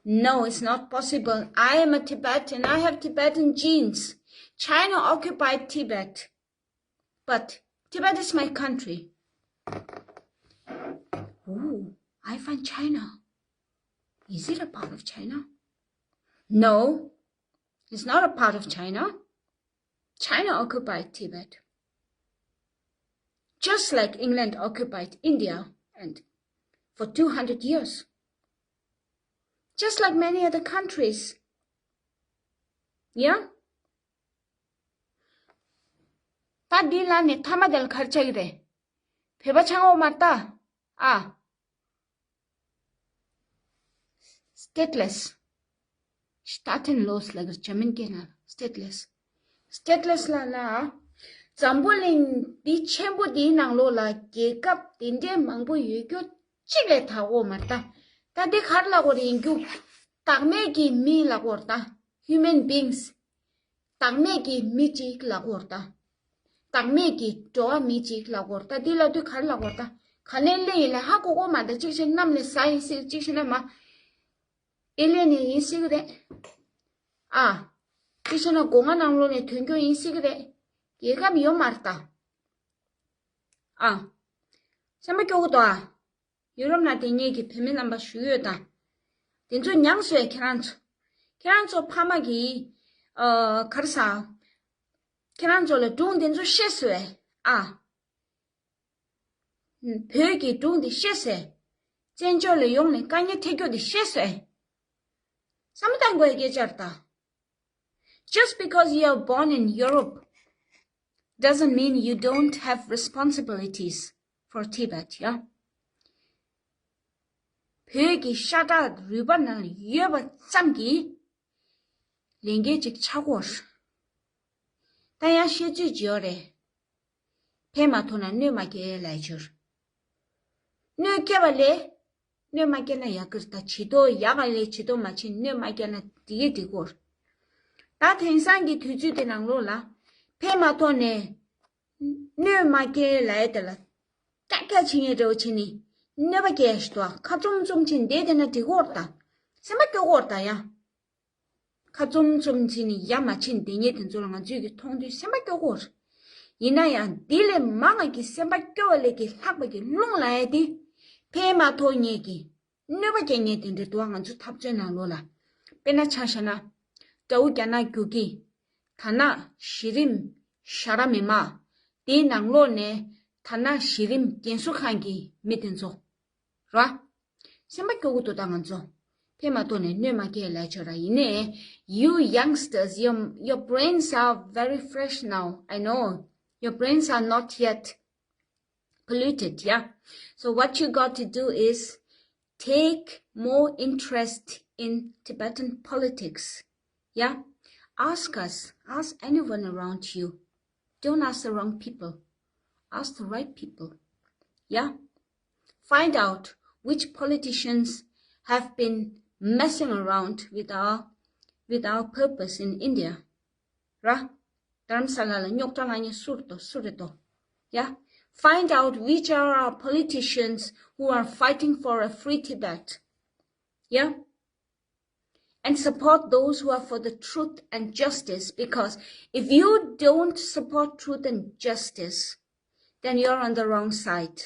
No, it's not possible. I am a Tibetan. I have Tibetan genes. China occupied Tibet. But Tibet is my country. Ooh, I find China. Is it a part of China? No, it's not a part of China. China occupied Tibet. Just like England occupied India and for two hundred years. Just like many other countries. Yeah? ད་འདི་ལ་ནི་མཐའ་མ་དེ་ལ་ག་རེ་ཆགས་ཀྱི་རེད། བོད་པ་ཆགས་འོ་མ་རེད་ད། ཨ། Stateless. Staatenlos ལ་གི་འཇར་མན་སྐད་ནང་stateless. Stateless ལ་ལ། འཛམ་བུ་གླིང་འདི་ཆེན་པོ་འདིའི་ནང་ལོགས་ལ་རྒྱལ་ཁབ་དེ་འདྲའི་མང་པོ་ཡོད་རྒྱུ་གཅིག་ལས་ད་འོ་མ་རེད་ད། ད་འདི་ག་རེ་ལབ་དགོས་རེད་ཡིན་རྒྱུ། བདག་མེད་ཀྱི་མི་ལབ་དགོས་རེད་ད། Human beings. བདག་མེད་ཀྱི་མི་གཅིག་ལབ་དགོས་རེད་ད། བདག་མེད་ཀྱི་འགྲོ་བ་མི་གཅིག་ལབ་དགོས་རེད་ད། འདི་ལབ་དུས་ག་རེ་ལབ་དགོས་རེད་ད། ག་ནས་སླེབས་ཡིན་ལབ་ཧ་གོ་གོ་མ་རེད་ད། གཅིག་བྱས་ན་གནམ་ལས་ཟག་ཡིན་སྲིད། གཅིག་བྱས་ན་མ། ཨེ་ལི་ཡན་ཡིན་སྲིད་ཀྱི་རེད། ཨ། གཅིག་བྱས་ན་སྒོ་ང་ནང་ལོགས་ནས་ཐོན་རྒྱུ་ཡིན་སྲིད་ཀྱི་རེད། རྒྱལ་ཁབ་ཡོད་མ་རེད་ད། ཨ། སེམས་པ་སྐྱོ་གི་འདུག་ཨ། ཡུ་རོབ་ནང་དེ་ངེད་ཀྱི་བོད་མི་རྣམ་པ་བཞུགས་ཡོད་དང་། དེ་ཚོ་མྱངས་སོང་ཨེ་ཁྱེད་རང་ཚོ། ཁྱེད་རང་ཚོ་ཕ་མ་གིས། ཨ། ག་རེ་ཟ། ཁྱེད་རང་ཚོ་ལ་སྒྲུང་དེ་ཚོ་བཤད་སོང་ཨེ། ཨ། བོད་ཀྱི་སྒྲུང་དེ་བཤད་སོང་ཨེ། བཙན་བྱོལ་ལ་ཡོང་ནས་དཀའ་ངལ་འཕྲད་རྒྱུ་དེ་བཤད་སོང་ཨེ། བསམ་བློ་བཏང་དགོས་ཡ་སྐད་ཆ་རེད་ད། Just because you are born in Europe doesn't mean you don't have responsibilities for Tibet, yeah? བོད་ཀྱི་ཤ་ཁྲག་རུས་པ་ནང་ལ་ཡོད་པ་ཙམ་གྱིས་ལས་འགན་ཅིག་ཆགས་ཀྱི་ཡོད་རེད། ད་ཡང་བཤད་ཚོད་ཅིག་ཡོད་རེད། ཕན་མ་ཐོགས་ན་གནོད་མ་སྐྱེལ་ལབ་ཡ་ཅིག་ཡོད་རེད། གནོད་སྐྱེལ་བ་ལས། གནོད་མ་སྐྱེལ་ན་ཡག་གི་རེད་ད། བྱི་དོ་ཡག་ག་ལས་བྱི་དོ་མ་བྱིན་གནོད་མ་སྐྱེལ་ན་འགྲིག་གི་འགྲིག་གོ། ད་དེང་སང་གི་དུས་ཚོད་དེ་ནང་ལོགས་ལ། ཕན་མ་ཐོགས་ནས། གནོད་མ་སྐྱེལ་ལབ་ཡ་དེ་ལ། ཀྱག་ཀྱག་བྱེད་མཁན་འདྲ་བོ་བྱས་ནས་གནོད་པ་སྐྱེལ་ཡ་ཞིག་འདུག་ཨ། ཁ་བཙུམ་བཙུམ་བྱས་ནས་བསྡད་བསྡད་ན་འགྲིག་གོ་རེད་ད། སེམས་པ་སྐྱོ་གོ་རེད་ད་ཡ། ཁ་བཙུམ་བཙུམ་བྱས་ནས་ཡ་མ་བྱིན་བསྡད་མཁན་དེ་ཚོ་ལ་ང་ཚོས་ཀྱི་མཐོང་དུས་སེམས་པ་སྐྱོ་གོ་རེད། ཡིན་ན་ཡང་འདི་ལས་མང་ང་གི་སེམས་པ་སྐྱོ་བ་ལས་ཀྱི་ལྷག་པ་གི་རླུང་ལབ་ཡ་དེ། ཕན་མ་ཐོགས་མཁན་གྱི་གནོད་པ་སྐྱེལ་མཁན་དེ་འདྲ་འདུག་ཨ། ང་ཚོ་འཐབ་རྩོད་ནང་ལོགས་ལ། དཔེར་ན་ཆ་བཞག་ན། དགྲ་བོ་རྒྱ་ནག་རྒྱུག་ཁྱི། དར་ནག་གཞི་རིམ་ཞ་ར་མི་མ། དེའི་ནང་ལོགས་ནས་དར་ནག་གཞི་རིམ་རྒན་གསོ་ཁང་གི་མི་དེ་ཚོ། ར། སེམས་པ་སྐྱོ་གི་འདུག་ད་ང་ཚོ། ཕན་མ་ཐོགས་ནས་གནོད་མ་སྐྱེལ་ལབ་ཆོག་ར་ཡིན་ནའི། You youngsters, your, your brains are very fresh now. I know. Your brains are not yet polluted, yeah? So what you got to do is take more interest in Tibetan politics. Yeah? Ask us, ask anyone around you. Don't ask the wrong people. Ask the right people. Yeah? Find out which politicians have been messing around with our, with our purpose in India. ར། དྷ་རམ་ས་ལ་ལ་རྙོག་དྲ་ལངས་མཁན་སུ་རེད་དོ། སུ་རེད་དོ། Yeah? Find out which are our politicians who are fighting for a free Tibet. Yeah? And support those who are for the truth and justice, because if you don't support truth and justice, then you're on the wrong side.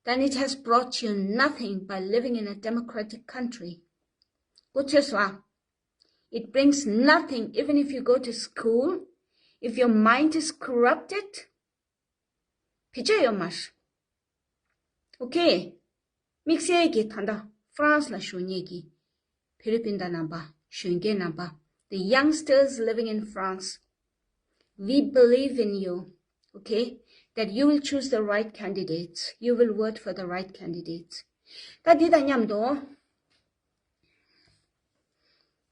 Then it has brought you nothing by living in a democratic country. Go to Swa. It brings nothing, even if you go to school, if your mind is corrupted, བེད་སྤྱོད་ཡོད་མ་རེད། Okay. དམིགས་བསལ་གྱི་ད་ལྟ་France ལ་བཞུགས་མཁན་གྱི་ ཕི་ལི་པིན་དང་རྣམ་པ། གཞོན་སྐྱེས་རྣམ་པ། The youngsters living in France, we believe in you, okay, that you will choose the right candidates, you will vote for the right candidates. ད་འདི་དང་མཉམ་དུ་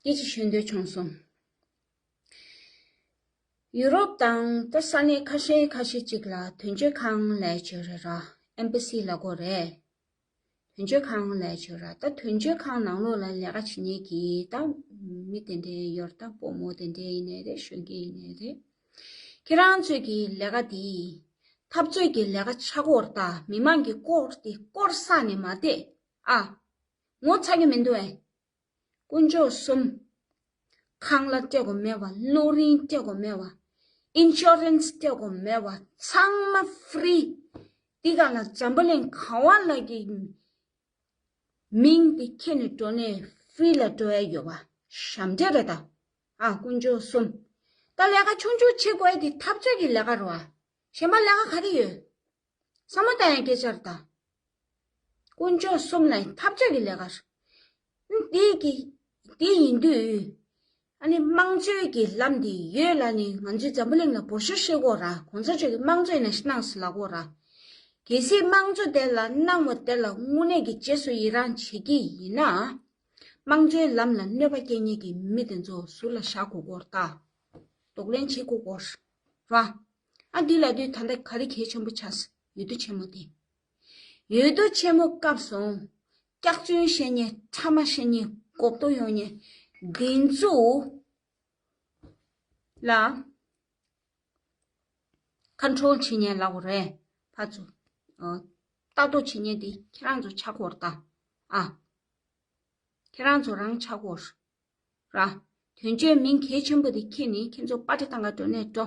སྐད་ཆ་ཤོད་འདོད་བྱུང་སོང་། ཡུ་རོབ་དང་ད་ས་གནས་ཁ་ཤས་ཁ་ཤས་ཅིག་ལ་དོན་གཅོད་ཁང་ལབ་ཡ་ཅིག་ཡོད་རེད་ར། Embassy ལབ་དགོས་རེད། དོན་གཅོད་ཁང་ལབ་ཡ་ཅིག་ཡོད་ར། ད་དོན་གཅོད་ཁང་ནང་ལོགས་ལ་ལས་ཀ་བྱེད་མཁན་གྱི་ད་མི་དེ་འདྲའི་ཡོད་རེད། ད་སྤོ་རྨོ་དེ་འདྲའི་ཡིན་ནའི་རེད། གཞོན་སྐྱེས་ཡིན་ནའི་རེད། ཁྱེད་རང་ཚོས་ཀྱི་ལས་ཀ་དེ་འཐབ་རྩོད་ཀྱི་ལས་ཀ་ཆགས་ཀྱི་ཡོད་རེད། ད་མི་མང་གི་སྐོར་དེ་སྐོར་བསགས་ནས་མ་བསྡད་ཨ། ངོ་ཚ་གི་མི་འདུག་ཨེ། དཀོན་མཆོག་གསུམ། ཁང་གླ་སྤྲད་དགོས་མེད་པ། གློག་རིན་སྤྲད་དགོས་མེད་པ། Insurance སྤྲད་དགོས་མེད་པ། ཚང་མ་free། འདི་ག་ལ་འཛམ་བུ་གླིང་ག་བ་ལ་གི་མིང་དེ་ཁྱེར་ནས་འགྲོ་ནས་free ལ་འགྲོ་ཡ་ཡོད་པ། ཞབས་འདྲེན་རེད་ད། ཨ། དཀོན་མཆོག་གསུམ། ད་ལས་ཀ་ཆུང་ཆུང་བྱེད་དགོས་ཡ་དེ་འཐབ་རྩོད་ཀྱི་ལས་ཀ་རེད་བ། གཞན་པ་ལས་ཀ་ག་རེ་ཡོད། བསམ་བློ་བཏང་ཡ་སྐད་ཆ་རེད་ད། དཀོན་མཆོག་གསུམ་ལ་འཐབ་རྩོད་ཀྱི་ལས་ཀ་རེད། འདི་གི་འདི་ཡིན་དུས། ཨ་ནི་དམངས་གཙོའི་གི་ལམ་འདི་ཡོད་ལ་ནི་ང་ཚོའི་འཛམ་བུ་གླིང་ལ་འབོར་ཤོག་བཤད་ཀྱི་ཡོད་ར། གོང་ས་མཆོག་གི་དམངས་གཙོ་ཡིན་ན་གནང་ཟེར་ལབ་ཀྱི་ཡོད་ར། གལ་སྲིད་དམངས་གཙོ་དེ་ལ་གནང་བ་དེ་ལ་དངོས་གནས་ཀྱི་རྗེས་སུ་ཡི་རང་བྱེད་ཀྱི་ཡིན་ན། དམངས་གཙོའི་ལམ་ལ་གནོད་པ་སྐྱེལ་མཁན་གྱི་མི་དེ་ཚོ་ཟུར་ལ་བཞག་དགོས་ཀྱི་ཡོད་རེད་ད། གདོང་ལེན་བྱེད་དགོས་ཀྱི་ཡོད་རེད་བ། ཨ། འདི་ལབ་དུས་ད་ལྟ་ག་རེ་གལ་ཆེན་པོ་ཆགས་སོང་། འོས་བསྡུ་ཆེན་མོ་དེ། འོས་བསྡུ་ཆེན་མོ་སྐབས་སུ་སྐྱག་རྫུན་བཤད་མཁན། ཕྲ་མ་བཤད་མཁན། གོ་རྟོགས་ཡོད་མཁན་འདི་ཚོ་ལ་ཁོན་ཊོལ་བྱེད་མཁན་ལབ་དགོས་རེད། ཕར་ཚུར། ཨ། ལྟ་རྟོག་བྱེད་མཁན་དེ་ཁྱེད་རང་ཚོ་ཆགས་ཀྱི་ཡོད་རེད་ད། ཨ། ཁྱེད་རང་ཚོ་རང་ཆགས་ཀྱི་ཡོད་རེད། ར། དོན་གཅོད་མིང་གལ་ཆེན་པོ་དེ་ཁྱེར་ནས་ཁྱེད་ཚོ་པར་ཊི་བཏང་ག་འགྲོ་ནས་འགྲོ།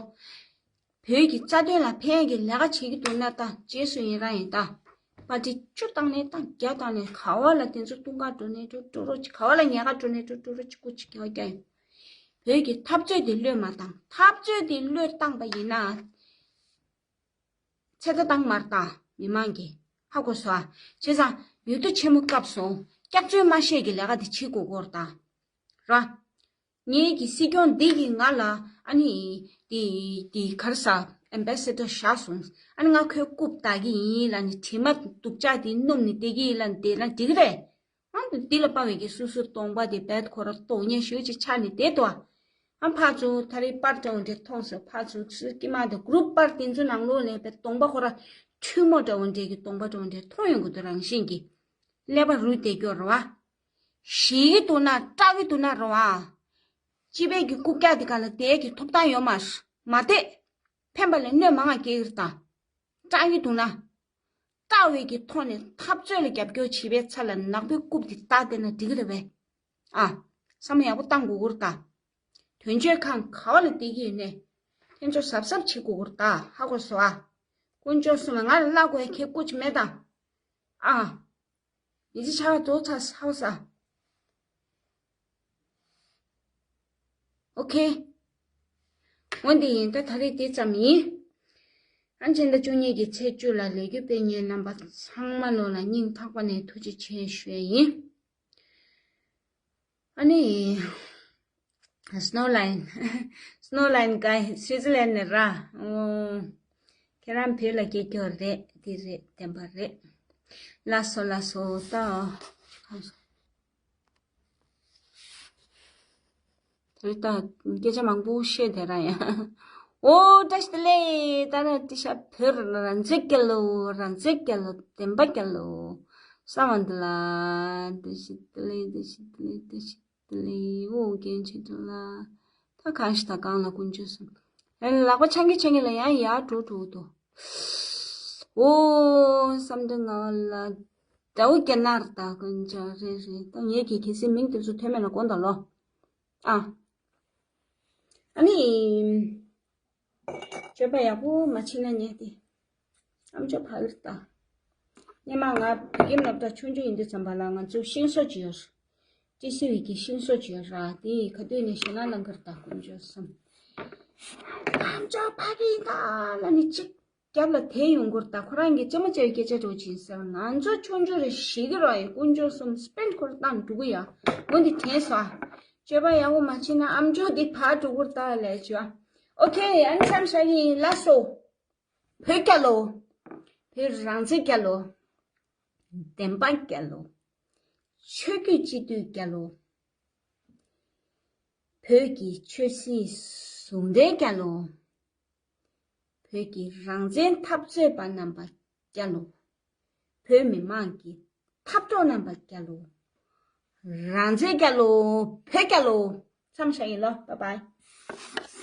བོད་ཀྱི་རྩ་དོན་ལ་ཕན་གྱི་ལས་ཀ་བྱེད་ཀྱི་འདུག་ན་ད་རྗེས་སུ་ཡི་རང་ཡིན་ད། པར་ཊི་བཅུ་བཏང་ནས་བཏང་། བརྒྱ་བཏང་ནས་ག་བ་ལ་དེ་ཚོ་བཏུང་ག་འགྲོ་ནས་འགྲོ། ཀྲུ་རོ་གཅིག་ག་བ་ལ་ཉལ་ག་འགྲོ་ནས་འགྲོ། ཀྲུ་རོ་གཅིག་སྐུ་གཅིག་རྒྱལ་བ་རྒྱལ་ཡིན། བོད་ཀྱི་འཐབ་རྩོད་དེ་བློས་མ་བཏང་། འཐབ་རྩོད་དེ་བློས་བཏང་པ་ཡིན་ན། ཚེ་ཐར་བཏང་མ་རེད་ད། མི་མང་གིས་ཧ་གོ་སོང་ཨ། བྱས་ཙང་འོས་བསྡུ་ཆེན་མོ་སྐབས་སུ་སྐྱག་རྫུན་མ་བཤད་ཀྱི་ལས་ཀ་དེ་བྱེད་དགོས་ཀྱི་ཡོད་རེད་ད། ར། ངེད་ཀྱི་སྲིད་སྐྱོང་འདི་གིས་ང་ལ་ཨ་ནི་དེ་དེ་ག་རེ་ཟ། ཨེམ་བེ་སེ་ཌར་བཞག་སོང་། ཨ་ནི་ང་ཁོའི་རྐུབ་བདག་གི་ཡིན་ལབ་ནས། དྲི་མ་སྡུག་ཅག་དེ་སྣོམ་ནས་བསྡད་ཀྱི་ཡིན་ལབ་ནས་བསྡད་ན་འགྲིག་གི་རེད། ཨང་། འདི་ལ་དཔའ་བའི་གི་སོ་སོའི་གདོང་པ་དེ་རྦད་ཁོ་ར་གདོང་ཉེས་ཞེ་ཅིག་ཆགས་ནས་བསྡད་འདུག་ཨ། ཨ། ཕར་ཚུར་ད་རེས་པར་འདྲ་བོ་འདྲ་མཐོང་སོང་། ཕར་ཚུར་ཚུར་དཀྱིལ་མ་དང་གུ་རུབ་པར་དེ་ཚོ་ནང་ལོགས་ལ་བའི་གདོང་པ་ཁོ་ར་ཁྲུས་མོ་འདྲ་བོ་འདྲ་གི་གདོང་པ་འདྲ་བོ་འདྲ་མཐོང་ཡོང་གི་འདུག་རང་བཞིན་གྱིས། ཀླད་པ་རུལ་བསྡད་ཀྱི་ཡོད་རེད་བ། ཤི་གི་འདུག་ན་སྐྲག་གི་འདུག་ན་རེད་བ། སྤྱི་པའི་གི་རྐུབ་བཀྱག་དེ་ག་ལ་བསྡད་ཀྱི་ཐོབ་ཐང་ཡོད་མ་རེད། མ་བསྡད། ཕན་པ་ལས་གནོད་མང་ང་སྐྱེལ་གི་རེད་ད། སྐྲག་གི་འདུག་ན། སྐྲག་པའི་གི་ཐོག་ནས་འཐབ་རྩོད་ལ་རྒྱབ་སྐྱོར་བྱེད་པའི་ཚབ་ལ་ནག་པོའི་རྐུབ་དེ་བཏགས་བསྡད་ན་འགྲིག་གི་རེད་པས། ཨ། བསམ་བློ་ཡག་པོ་བཏང་དགོས་ཀྱི་རེད་ད། དོན་གཅོད་ཁང་ག་བ་ལ་བསྡད་ཀྱི་ཡོད་ནའི། ཁྱེད་ཚོ་གཟབ་གཟབ་བྱེད་དགོས་ཀྱི་རེད་ད། ཧ་གོ་སོང་ཨ། དཀོན་མཆོག་གསུམ་ལ་ང་ལ་བརླག་དགོས་ཡ་གལ་སྐུ་ཅིག་མེད་ད། ཨ། མི་ཚེ་ཆར་པ་རྫོགས་ཚར། ཧ་གོ་སོང་ཨ། ཨོ་ཁེ། འོ་འདི་ཡིན། ད་ད་རེས་དེ་ཙམ་ཡིན། ཨ། སྤྱི་ཟླ་བཅུ་གཉིས་ཀྱི་ཚེས་བཅུ་ལ་ལོ་རྒྱུས་སྤེལ་མཁན་རྣམ་པ་ཚང་མ་ལོ་ལ་སྙིང་ཐག་པ་ནས་ཐུགས་རྗེ་ཆེ་ཞུ་ཡ་ཡིན། ཨ་ནི། Snow Line, Snow Line guy, Switzerland ནས་ར། ཨོ། ཁྱེད་རང་བོད་ལ་སྐྱེས་ཀྱི་ཡོད་རེད། འདི་རེད། བདེན་པ་རེད། ལགས་སོ་ལགས་སོ། ད། དེ་ལྟ་སྐད་ཆ་མང་པོ་བཤད་དེ་ར་ཡ། ཨོ། བཀྲ་ཤིས་བདེ་ལེགས། ཏ་ར་ཏི་ཤ། བོད་རང་བཙན་རྒྱལ་ལོ། རང་བཙན་རྒྱལ་ལོ། བདེན་པ་རྒྱལ་ལོ། ས་བ་འདི་ལ། བཀྲ་ཤིས་བདེ་ལེགས། བཀྲ་ཤིས་བདེ་ལེགས། བཀྲ་ཤིས་བདེ་ལེགས། ཨོ་རྒན་ཆེ་དྲུང་ལ། ད་གང་ཞིག་ད་གང་ལ་དཀོན་མཆོག་གསུམ། ཨེ། ལག་པ་འཆང་གི་འཆང་གི་ལ་ཡང་ཡར་འགྲོ་འགྲོ་འདུག་ཨོ། བསམ་གཏན་ངག་དབང་ལགས། དགྲ་བོ་རྒྱ་ནག་རེད་ད། དཀོན་མཆོག་རེད་རེད། ད་ངེད་ཀྱིས་གལ་སྲིད་མིང་དེ་ཚོ་ཐོན་མེད་ན་དགོངས་དག་ལོ། ཨ། ཨ་ནི། སྤྱོད་པ་ཡག་པོ་མ་བྱེད་ན་ཉེས་ཏེ། ཨམ་ཅོག་ཕ་གིར་ལྟ། སྔོན་མ་ང་བོད་ཁྱིམ་སློབ་གྲྭ་ཆུང་ཆུང་ཡིན་དུས་ཙམ་པ་ལ་ང་ཚོ་ཤིང་བཟོ་ཅིག་ཡོད། ཏི་སི་ཝི་གི་ཤིང་བཟོ་ཅིག་ཡོད་ར། དེ་ཡི་ཁ་ཐུག་ནས་ཞེད་སྣང་ལངས་ཀྱི་རེད་ད། དཀོན་མཆོག་གསུམ། ཨམ་ཅོག་ཕ་གི་ཡིན་ད་ལ་ནི་གཅིག་རྒྱབ་ལ་དེད་ཡོང་གི་རེད། ད་ཁོ་རང་གིས་ཅི་མ་ཅི་བའི་སྐད་ཆ་འདྲ་བོ་བྱིན་ཟེར། ང་ཚོ་ཆུང་ཆུང་རེད། ཞེད་ཀྱི་རེད་ཡ། དཀོན་མཆོག་གསུམ། སྤེན་ཁོ་རང་བཏང་འགྲོ་གི་ཡ། འོ་འདི་དྲན་སོང་ཨ། སྤྱོད་པ་ཡག་པོ་མ་བྱས་ན་ཨ་མཆོག་འདི་ཕར་འགྲོ་གི་རེད་ད་ལབ་བྱས་ཨ། ཨོ་ཁེ། ཨ་ནི་མཚམས་བཞག་གི་ཡིན། ལགས་སོ། བོད་རྒྱལ་ལོ། བོད་རང་བཙན་རྒྱལ་ལོ། བདེན་པ་རྒྱལ་ལོ། ཆོས་བརྒྱུད་སྤྱི་འཐུས་རྒྱལ་ལོ། བོད་ཀྱི་ཆོས་སྲིད་ཟུང་འབྲེལ་རྒྱལ་ལོ། བོད་ཀྱི་རང་བཙན་འཐབ་རྩོད་པ་རྣམ་པ་རྒྱལ་ལོ། བོད་མི་མང་གི་འཐབ་གྲོགས་རྣམ་པ་རྒྱལ་ལོ། རང་བཙན་རྒྱལ་ལོ། བོད་རྒྱལ་ལོ། མཚམས་བཞག་ཡིན་ལོ། བྷའི་བྷའི།